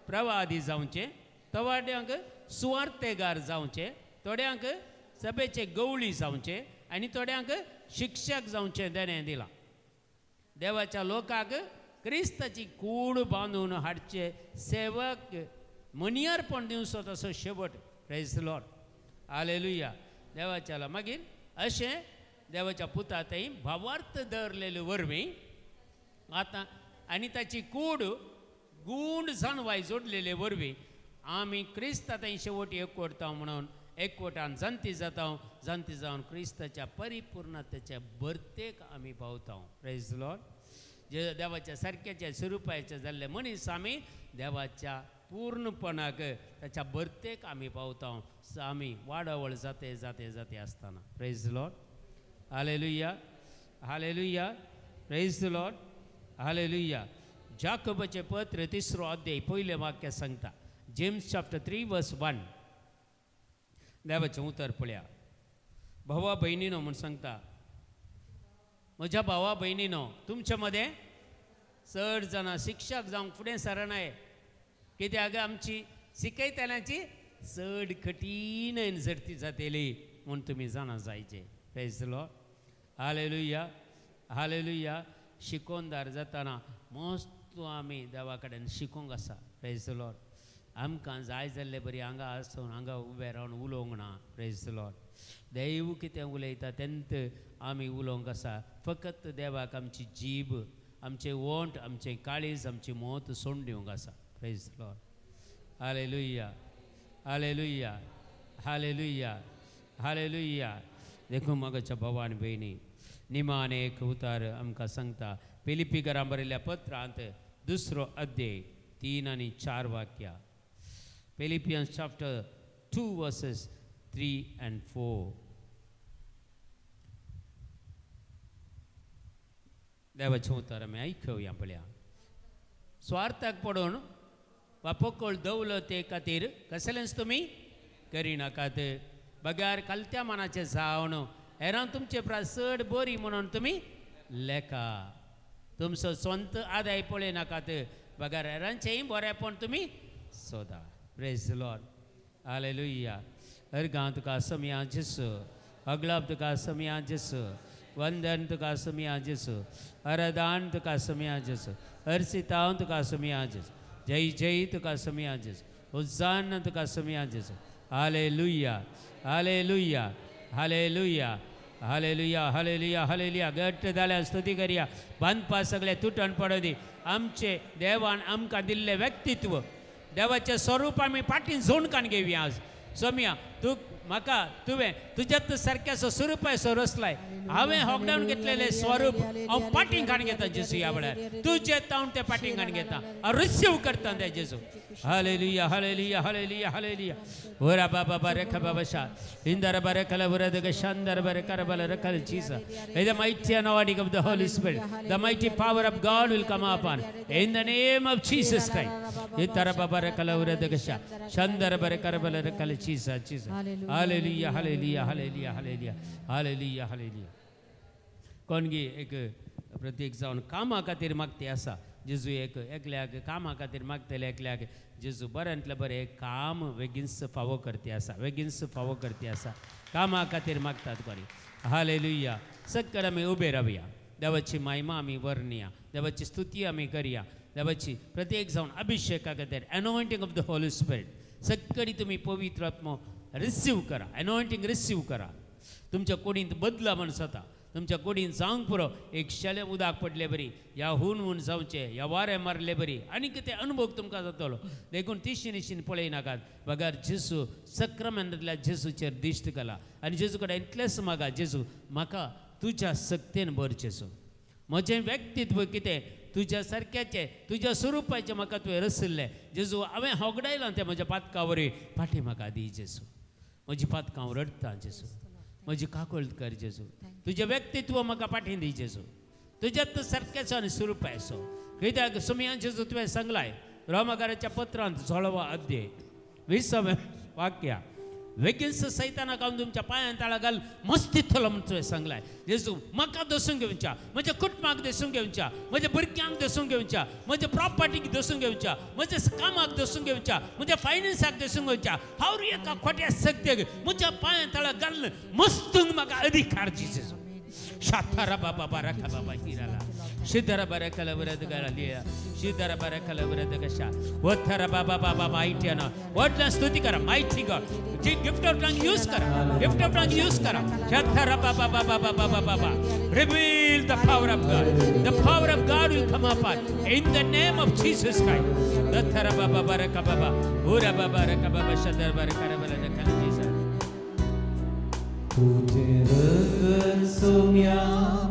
प्रवादी जावचें, थोड्यांक सुवार्तेगार जावचें, थोड्यांक सभेचे गवळी जावचें आनी थोड्यांक शिक्षक जावचें देणें दिलां. देवाच्या लोकांक क्रिस्ताची कूड बांदून हाडचे सेवक मनियारपण दिवचो तसो शेवट. Praise the Lord. Hallelujah. देवाच्या मागीर अशें देवाच्या पुता थंय भावार्थ दवरलेले वरवीं आतां आनी ताची कूड गूंड जानवाय जोडलेले वरवीं आमी क्रिस्ता थंय शेवट एकवटता म्हणून एकवटान जाणती जाता, जाणती जावन क्रिस्ताच्या परिपूर्णतेच्या भरतेक आमी पावता. Praise the Lord. जे देवाच्या सारक्याच्या स्वरुपाचे जाल्ले मनीस आमी देवाच्या पूर्णपणाक ताच्या भरतेक आमी पावता. आमी वाडावळ जाते जाते जाते आसतना. Praise the Lord. Hallelujah, hallelujah. Praise the Lord. Hallelujah. जाकोबाचें पत्र 3रो अध्याय पयलें वाक्य सांगता. James chapter 3 verse 1. देवाचें उतर पळया. भावा भयणीनो म्हूण सांगता, म्हज्या भावा भयणीनो तुमचे मदें चड जाणां शिक्षक जावंक फुडें सरनाय, कित्याक आमची शिकयतल्यांची चड कठीण झडती जातली म्हूण तुमी जाणा जायचे. Praise the Lord. Hallelujah, hallelujah. शिकोनदार जातना मस्त आमी देवा कडेन शिकोंक आसा. Praise the Lord. आमकां जाय जाल्ले बरी हांगा आसून हांगा उबें रावन उलोवंक ना. Praise the Lord. देव कितें उलयता तेंत आमी उलोवंक आसा. फकत देवाक आमची जीब, आमचें ओंठ, आमचें काळीज, आमची मोत सोडून दिवंक आसा. Praise the Lord. Hallelujah, hallelujah, hallelujah, hallelujah. देखून म्हागच्या भावा आनी भयणी निमान एक उतार आमकां सांगता. फिलिप्पीकरां बरयल्ल्या पत्रांत 2रो अध्याय 3 आनी 4 वाक्यां. Philippians chapter 2 verses 3 and 4. देवाचें उतर आमी आयकुया पळया. स्वार्थाक पडून वा पोकळ दवलते खातीर कसलेंच तुमी करिनाकात, बगार खालत्या मनाचें जावन हेरां तुमचे प्रास चड बरी म्हणून तुमी लेखा. तुमचो स्वंत आदाय पळयनाकात, बगार हेरांचेंय बरेंपण तुमी सोदा. Praise the Lord. Hallelujah. अर्गां तुका समया जेसू, अगलाब तुका समया जेसू, वंदन तुका सोमया जेसू, आराधन तुका सोमया जेसू, अर्सितांव तुका सोमया जेसू, जय जय तुका सोमया जेसू, होजान तुका सोमया जेसू. Hallelujah, hallelujah, hallelujah, hallelujah, hallelujah, hallelujah. घट्ट जाल्यार स्तुती करया. बांदपा सगळे तुटण पडूं दी. आमचे देवान आमकां दिल्लें व्यक्तित्व, देवाचें स्वरूप आमी फाटीं झोणकान घेवया आज. सोमया तूं म्हाका तुवें तुज्यात सारक्याचो स्वरुपाचो रचलाय. हांवें हॉकडावन घेतलेलें स्वरूप हांव पाटीं काण घेता जेजू. ह्या वेळार तुजें तावन तें पाटीं काण घेता, हांव रिसीव करता तें जेजू. Hallelujah, hallelujah, hallelujah, hallelujah. ओरा बाबा बारे बाबा शा इंदर बारे कला बुरदग शांदर बारे करबल रखल Jesus. The mighty anointing of the Holy Spirit, the mighty power of God will come upon in the name of Jesus Christ. इतर बाबा रे कला बुरदग शा शांदर बारे करबल रखल Jesus, Jesus. Hallelujah, hallelujah, hallelujah, hallelujah, hallelujah, hallelujah. कोणगी एक प्रत्येक जावन कामा खातीर मागते आसा जेजू. एक एकल्याक कामा खातीर मागतले एकल्याक जेजू बऱ्यांतलें बरें काम बेगीनच फावो करते आसा, बेगीनच फावो करते आसा. कामा खातीर मागतात कोणी. हालेलुया. सक्कड आमी उबे रावया. देवाची महिमा आमी वर्णया, देवाची स्तुती आमी करया. देवाची प्रत्येक जावन अभिषेका खातीर anointing of the Holy Spirit सक्कडी तुमी पवित्र आत्मो रिसीव करा, एनॉयंटींग रिसीव करा. तुमच्या कुडींत बदला म्हण जाता, तुमच्या कुडीन जावंक पुरो. एक शेले उदक पडले बरी, ह्या हून हून जावचें, ह्या वारें मारले बरी, आनी कितें अनुभव तुमकां जातलो. देखून तिशी निशीन पळयनाकात, बगर जेजू सक्रामेंतांतल्या जेजूचेर दिश्ट घाला आनी जेजू कडेन इतलेंच मागा, जेजू म्हाका तुज्या सक्तेन भर जेजू. म्हजें व्यक्तित्व कितें तुज्या सारक्याचें, तुज्या स्वरुपाचें म्हाका तुवें रसिल्लें जेजू. हांवें होगडायलां तें म्हज्या पातका वरवीं, फाटीं म्हाका दी जेजू. म्हजी पातकां हांव रडटा जेजू, म्हजी काकूळट कर जेजू. तुजें व्यक्तित्व म्हाका फाटीं दी जेजू, तुज्यात सारकेचो आनी स्वरुपाचो. कित्याक सोमयान जेजू तुवें सांगलाय रोमाकाराच्या पत्रांत 16वो अध्याय 20व्या वाक्या, वेगींच सैतानाक हांव तुमच्या पांयान ताळा घाल मस्तीतलो म्हूण तुवें सांगलाय जेजू. म्हाका दसून घेवच्या, म्हज्या कुटुंबाक दसून घेवच्या, म्हज्या भुरग्यांक दसून घेवच्या, म्हज्या प्रॉपर्टीक दसून घेवच्या, म्हज्या कामाक दसून घेवच्या, म्हज्या फायनान्साक दसून घेवच्या. हांव एका खोट्या शक्तेक म्हज्या पांयान ताळा घाल मस्तूंक म्हाका अधिकार दी जेजू. शाथारा बाबा बाराखा बाबा हिराला शिदरा बाराखला वरदगाला शिदरा बाराखला वरदगशा वथरा बाबा बाबा माहिती ना वटला स्तुती करा. माहिती गॉड जी गिफ्ट ऑफ टंग यूज करा, गिफ्ट ऑफ टंग यूज करा. शाथारा बाबा बाबा बाबा बाबा. Reveal the power of God, the power of God will come upon in the name of Jesus Christ. वथरा बाबा बाराखा बाबा ओरा बाबा रखा बाबा शदर बाराखा बाबा जीसस. तुझे रगत सोम्या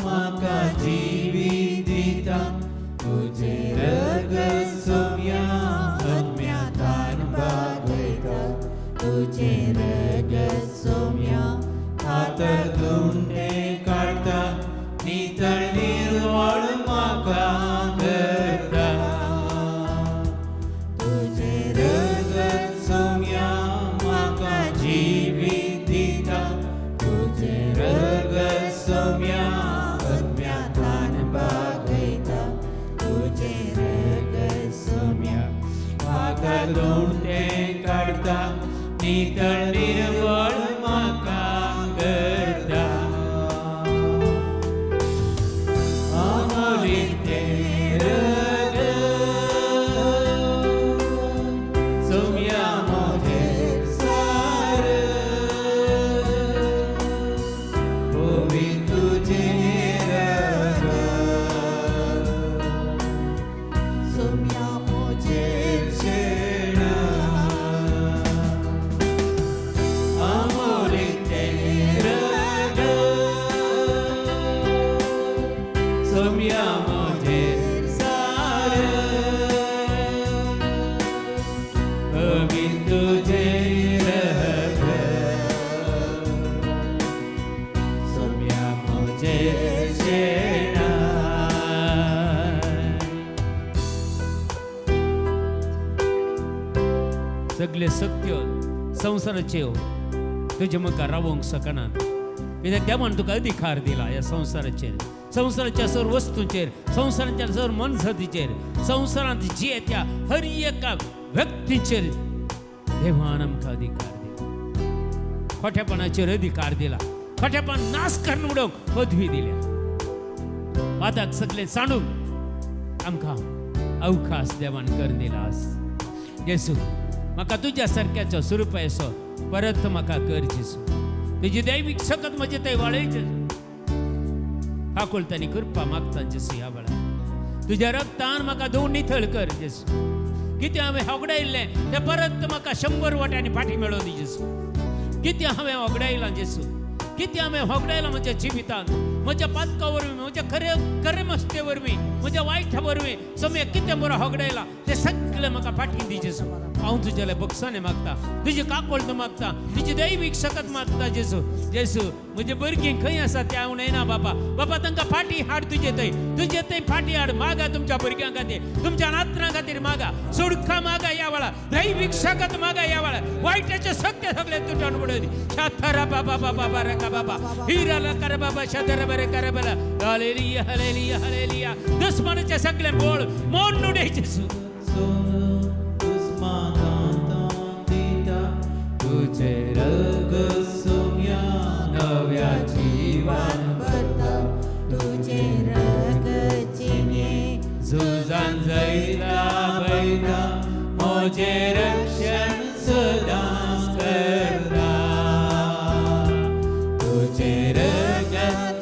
म्हाका जिवीत दिता, तुझे रगत सोम्या अज्ञातान भागयता, तुझे रगत सोम्या फातर धुंडे काडटा, नितळ निर्मळ म्हाका करता. तुझे रगत सोम्या म्हाका जिवीत दिता, तुझे रगत सोम्या अज्ञातान भागयता, तुझे रगत सोम्या म्हाका धुंडे काडटा, नितळ निर्मळ म्हाका करता. अमोलीक तें रगत सोम्या म्हजेर सार, ओवी तुजें रगत सोम्या म्हजेर शेण. अमोलीक तें रगत सोम्या म्हजेर सार, ओवी तुजें रगत सोम्या म्हजेर शेण. सगळे सत्य संवसाराच्यो तुजे मुखार रावोंक शकनात, कित्याक देवान तुका अधिकार दिला ह्या संवसाराचेर, संवसाराच्या सर्व वस्तूंचेर, संवसाराच्या सर्व मनजातीचेर, संवसारांत जी त्या हर एका व्यक्तीचेर देवान आमकां अधिकार दिला. खोटेपणाचेर अधिकार दिला, खोटेपण नाश करून उडोवंक पदवी दिल्या. वादाक सगळें सांडून आमकां अवकाश देवान करून दिला आस. जेसू म्हाका तुज्या सारक्याचो सुरुपायसो परत म्हाका कर जेसू. तुजी दैवीक सकत म्हजे थंय वाळय जेसू. काकुळटांनी कृपा मागता जेसू ह्या वेळार. तुज्या रक्तान म्हाका धुवन निथळ कर जेसू. कितें हांवें होगडायल्लें तें परत म्हाका 100 वाट्यांनी फाटीं मेळोवन दी जेसू. कितें हांवें होगडायलां जेसू, कितें हांवें होगडायलां म्हज्या जिवितांत, म्हज्या पातका वरवीं, म्हज्या खरे खरे मस्ते वरवीं, म्हज्या वायटा वरवीं समय कितें बरो होगडायलां तें सगळें म्हाका फाटीं दी जेसू. हांव तुज्याले बक्षाने मागता, तुजी काकोळत मागता, तुजी दैवीक शकत मागता जेसू. जेसू म्हजे भुरगीं खंय आसा तें हांव न्हयना बाबा. बाबा तांकां फाटीं हाड तुजे थंय, तुजे थंय फाटीं हाड. मागा तुमच्या भुरग्यां खातीर, तुमच्या नातरां खातीर मागा, सुडका मागा ह्या वेळार, दैवीक शकत मागा ह्या वेळार. वायटाचे सत्य सगळे तुटून उडय. शाथरा बाबा बाबा रका बाबा हिरा लकर बाबा शदर बरे कर बला. Hallelujah hallelujah hallelujah. दुस्मनाचे सगळे बोळ मोडून उडय जेसू. तुझे रग सोम्या नव्या जीवन भरता, तुझे रग जिणे झुजान जैता बैता मोजे रक्षण सदांच करता. तुझे रग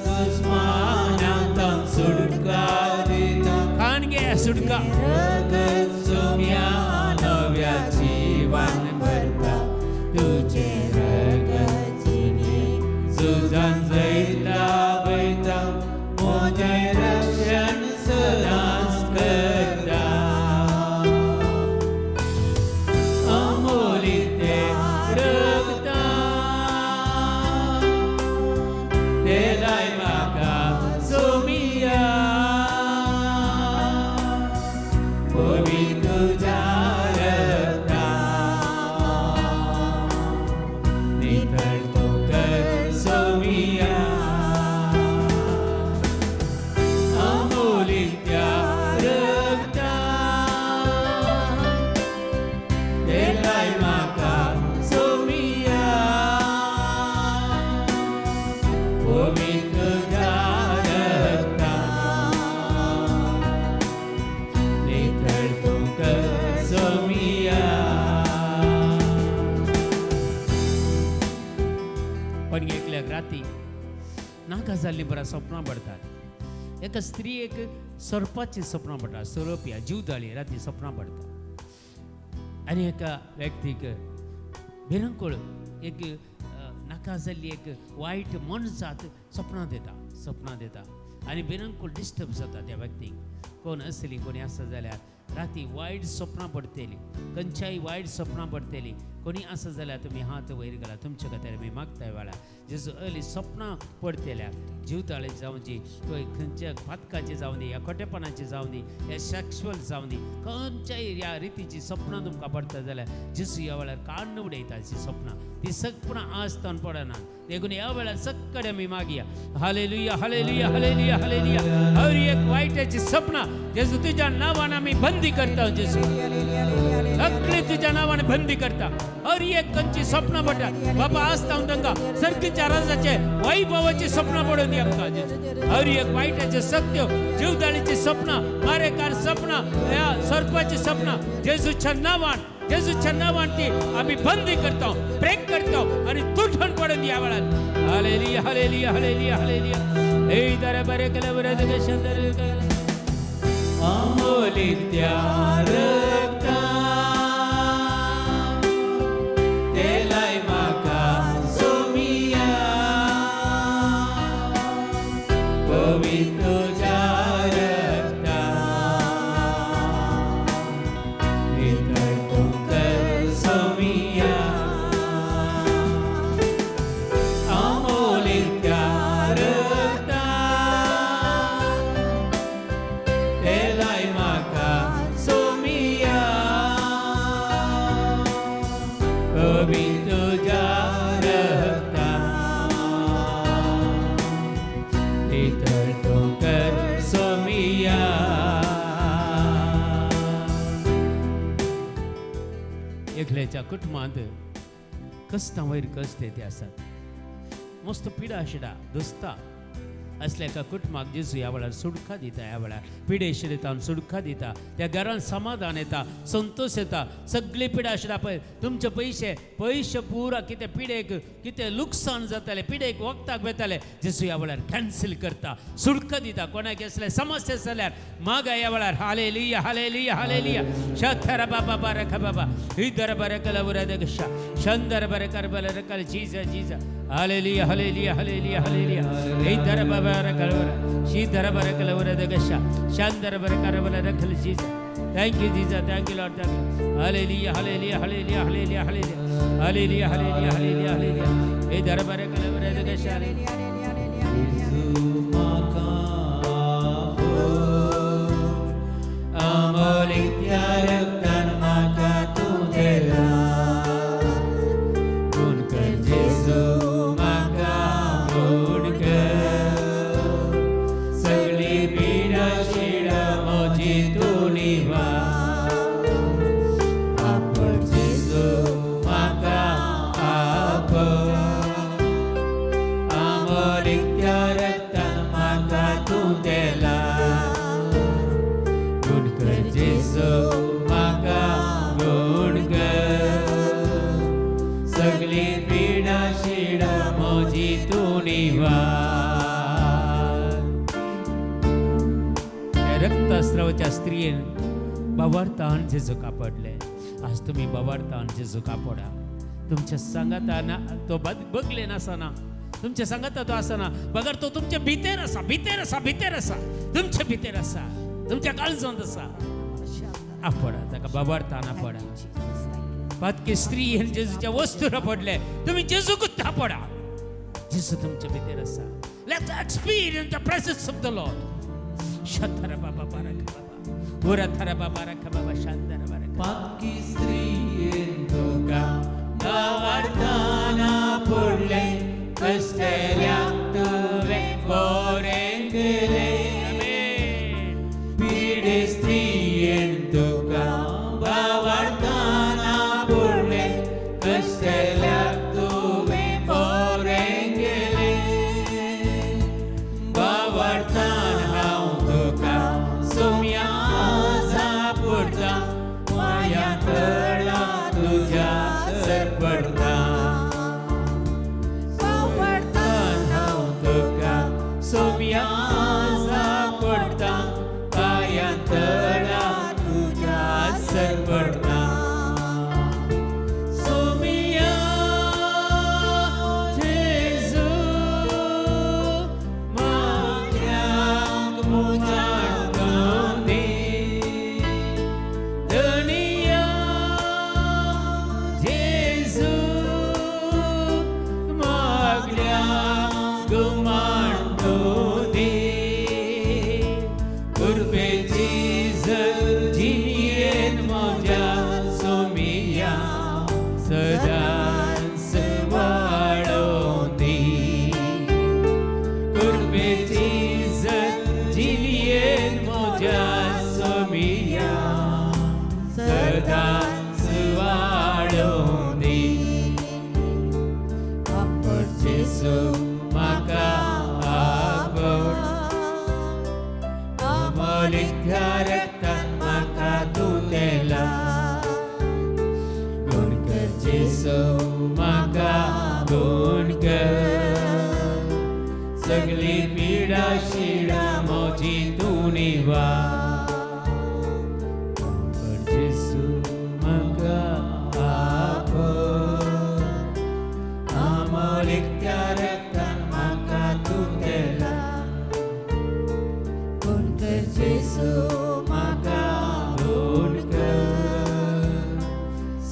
दुस्मनांत सुटका दिता. खान गे सुटका. रग सोम्या नव्या जीवन भरता, तुझे रग जिणे झुजान जैता बैता मोजे रक्षण सदांच करता. अमोली ते रगता ते लाय म्हाका सोमिया, पवित्र तुझ्या रगता नितळ तूं कर सोमिया. अमोली त्या रगता ते लाय म्हाका सोमिया, पवित्र तुझ्या रगता नितळ तूं कर सोमिया. पण एकल्याक राती नाका जाल्लीं बरां सपनां पडटात. एका स्त्रियेक सर्पाचीं सपनां पडटा, सोरोप या जीवदाळी राती सपनां पडटा. आनी एका व्यक्तीक भिरंकूळ एक नाका जाल्ली एक वायट मनजात सपनां दिता, सपनां दिता आनी भिरंकूळ डिस्टर्ब जाता त्या व्यक्तीक. कोण असली कोणी आसा जाल्यार राती वायट सपनां पडटलीं, खंयच्याय वायट सपनां पडटलीं. कोणी आसा जाल्यार तुमी हात वयर घाला, तुमच्या खातीर आमी मागता वेळार. जेजू अर्ली सपनां पडटल्या, जिवताळे जावं दी, खंयच्या पातकाची जावं दी, ह्या खोटेपणाची जावं दी, ह्या सेक्शुअल जावं दी, खंयच्याय ह्या रितीची सपनां तुमकां पडटा जाल्यार जेजू ह्या वेळार काडून उडयता ती सपनां. ती सपनां आज तावन पडना. देखून ह्या वेळार सगळे आमी मागया. Hallelujah hallelujah hallelujah hallelujah. हर एक वायटाची सपनां जेजू तुज्या नांवान आमी बंदी करता जेजू. सगळे तुज्या नांवान बंदी करता. हर एक खंयची सपनां पडटा बाबा आज तावन तांकां सर्गीच्या राजाचे वैभवाची सपनां पडून दी आमकां जेजू. हर एक वायटाचे सत्य, जीवदाळीची सपनां, मारेकार सपनां, ह्या सर्पाची सपनां जेजूच्या नांवान, जेजूच्या नांवान ती आमी बंदी करता, ब्रेक करता आनी तुटून पडून ह्या वेळार. Hallelujah hallelujah hallelujah hallelujah. हे दर बरे केले बरे अमोली त्या रगता ते लाय म्हाका सोमिया, पवित्र तुझ्या रगता नितळ तूं कर सोमिया. अमोली त्या रगता ते लाय म्हाका सोमिया, पवित्र तुझ्या रगता नितळ तूं कर सोमिया. एकल्याच्या कुटुंबांत कश्टां वयर कश्ट ते आसात. मस्त पिडा शिडा दसता असल्या एका कुटुंबाक जेजू ह्या वेळार सुडका दिता. ह्या वेळार पिडे शिडेतान सुडका दिता. त्या घरान समाधान येता, संतोष येता. सगळी पिडा शिडा पळय तुमचे पयशे पयशे पुरा कितें पिडेक कितें लुकसाण जातालें, पिडेक वखदाक वेतालें, जेजू ह्या वेळार कॅन्सील करता, सुडका दिता. कोणाक असले समस्या जाल्यार मागा ह्या वेळार. Hallelujah hallelujah hallelujah. शथर बाबा बारक बाबा इधर बरकल उरदगशा शंदर बरकर बरकल जीजा जीजा. Hallelujah hallelujah hallelujah hallelujah. इधर बाबा रकल शीधर बरकल उरदगशा शंदर बरकर बरकल जीजा. Thank you जीजा, thank you Lord, thank you. Hallelujah hallelujah hallelujah hallelujah hallelujah hallelujah hallelujah hallelujah hallelujah. इधर बरकल उरदगशा. रक्तस्रावाच्या स्त्रियेन बाबार्थान जेजू कापडले. आज तुमी बाबार्थान जेजू कापडा. तुमच्या सांगाताना तो बगले नासना, तुमच्या सांगाता तो आसना, बगर तो तुमच्या भितर आसा, भितर आसा, भितर आसा, तुमच्या भितर आसा, तुमच्या काळजांत आसा. आपडा ताका बाबार्थान आपडा. पातकी स्त्री जेजूच्या वस्तूर पडले, तुमी जेजूकूच आपडा. जेजू तुमच्या भितर आसा. Let's experience the presence of the Lord. शथर बाबा बारक बाबा उरथर बाबा रख बाबा शांतर बारक. पातकी स्त्रियेन तुका बाबार्थाना पडले, कश्टल्याक तुवें बरें केलें. पिडे स्त्रियेन तुका बाबार्थाना पडले, कश्टल्याक तुवें बरें केलें. बाबार्थान हांव तुका सोम्या सापडटा, माया तळा तुज्या सरपडटा. बाबार्थान हांव तुका सोम्या सापडटा, पाया तळा तुज्या सरपडटा. सोम्या जेजू माग्याक म्हज्या दी, धनिया जेजू मागल्याक मांडू दी. कुर्बेची जियेन म्हज्या सोमिया सदांच वाडोवं दी. कुर्बेची जियेन म्हज्या सोमिया सदांच वाडोवं दी. आपड जेजू म्हाका आपड, अमोलिच्या रक्तान म्हाका धुतला. गुण कर जेजू म्हाका गुण कर, सगळी पिडा शिडा म्हजी तूं निवार. आपड जेजू म्हाका आपड, अमोलिच्या रक्तान म्हाका धुतला. गुण कर जेजू म्हाका गुण कर,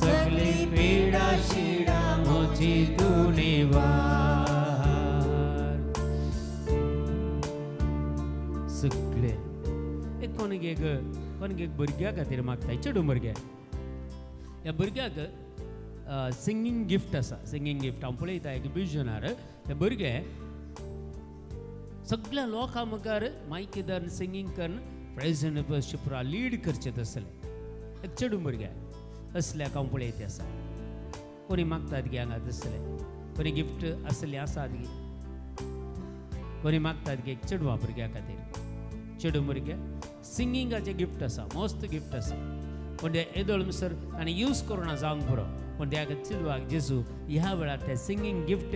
सगळी पिडा शिडा म्हजी तूं निवार. सगळे एक कोणीक एक कोणीक एक भुरग्या खातीर मागता, चेडूं भुरगें. ह्या भुरग्याक सिंगींग गिफ्ट आसा. सिंगींग गिफ्ट हांव पळयता एक विजनार ते भुरगे सगळ्या लोकां मुखार मायकी धरून सिंगींग करून प्रेज एंड वर्शिप लीड करचें तसलें एक चेडूं भुरगें असल्याक हांव पळयत आसा. कोणी मागतात गे हांगा तसलें कोणी गिफ्ट आसलें आसात गे. कोणी मागतात की एक चेडवां भुरग्या खातीर, चेडूं भुरगे सिंगिंगाचें गिफ्ट आसा, मस्त गिफ्ट आसा, पूण ते येदोळ म्हणसर ताणें यूज करूं जावंक पुरो, पूण त्या चेडवाक जेजू ह्या वेळार ते सिंगींग गिफ्ट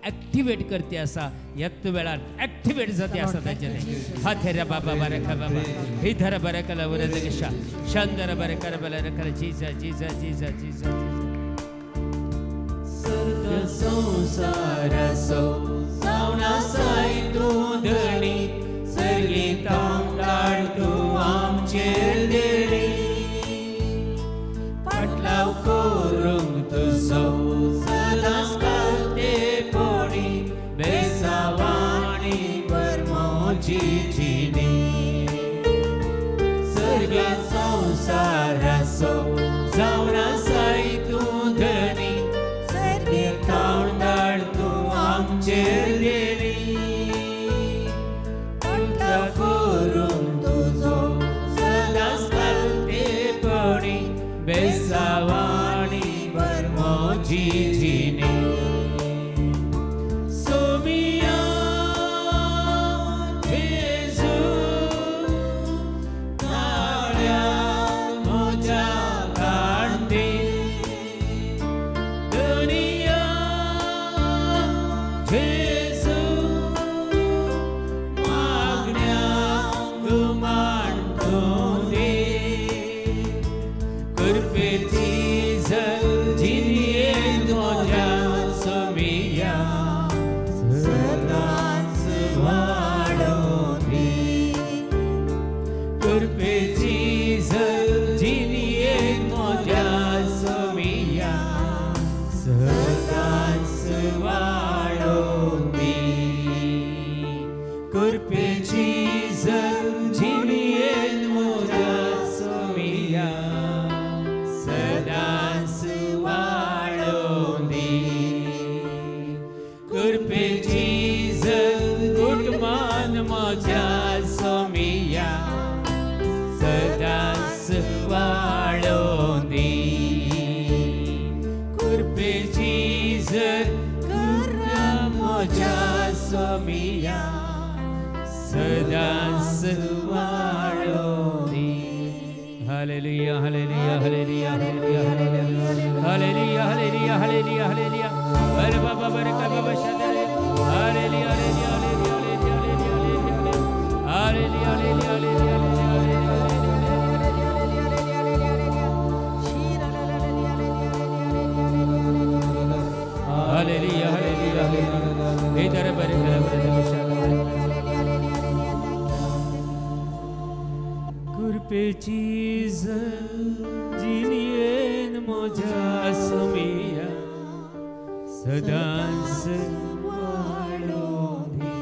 ऍक्टिवेट करते आसा, ह्याच वेळार ऍक्टिवेट जाते आसा ताचें. हाथेरा बाबा बरे बाबा ही धरा बरे कला बरे जगशा शांदरा बरे कर बरे कर जीजा जीजा जीजा जीजा जीजा. सर्ग संसाराचो जावन आसाय तूं धणी, सर्गीतांक धाड तूं आमचेर देणी, फाटलाव करूंक तुजो सदांच खालतेपणी, बेसावाणी बरमोजी जिणी. सर्ग संसाराचो जावन आसाय तूं धणी, सर्गीतांक धाड तूं आमचेर देणी, फाटलाव करूंक तुजो सदांच खालतेपणी, बेसावाणी बरमोजी जिणी. सोमिया जेजू ताळ्या म्हज्या कांदी, दुनिया जेजू मागण्यांक मान तूं दी, कृपेची जिणयेंत म्हज्या सोमिया सदांच वाडोवं दी, कृपेची जिणयेंत म्हज्या सोमिया सदांच वाडोवं दी, कृपेची जिणयेंत म्हज्या सोमिया सदांच वाडोवं दी, कृपेची कुटुंबान म्हज्या सोमिया सदांच वाडोवं दी, कृपेची घरा म्हज्या सोमिया सदांच वाडोवं दी. Hallelujah, hallelujah, hallelujah, hallelujah, hallelujah, hallelujah, hallelujah, hallelujah. अरे बाबा बरे का बाबा शादरे. Hallelujah, hallelujah, hallelujah, hallelujah, hallelujah, hallelujah, hallelujah, hallelujah, hallelujah, hallelujah. इधर बरे का बरे शादरे. कृपेची जिणयेन म्हज्या सोमिया सदांच वाडोवं दी,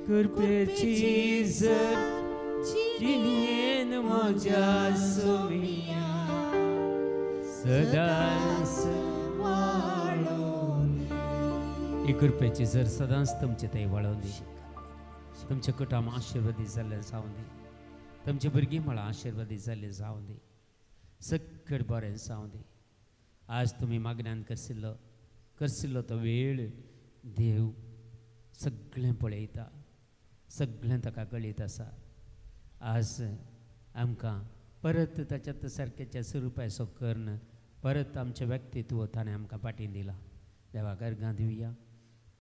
कृपेची जिणयेन म्हज्या सोमिया सदांच वाडोवं दी. ही कृपेची जर सदांच तुमचे थंय वाडोवं दी, तुमच्या कुटुंब आशिर्वादी जाल्लें जावं दी, तुमची भुरगीं म्हळ्यार आशिर्वादी जाल्लीं जावं दी, सगळें बरें जावं दी. आज तुमी मागण्यान करसिल्लो करसिल्लो तो वेळ देव सगळें पळयता, सगळें ताका कळीत आसा. आज आमकां परत ताच्या सारकेच्या स्वरुपाचो कर्ण परत आमचें व्यक्तित्व ताणें आमकां पाटीं दिलां. देवाक अर्गां दिवया.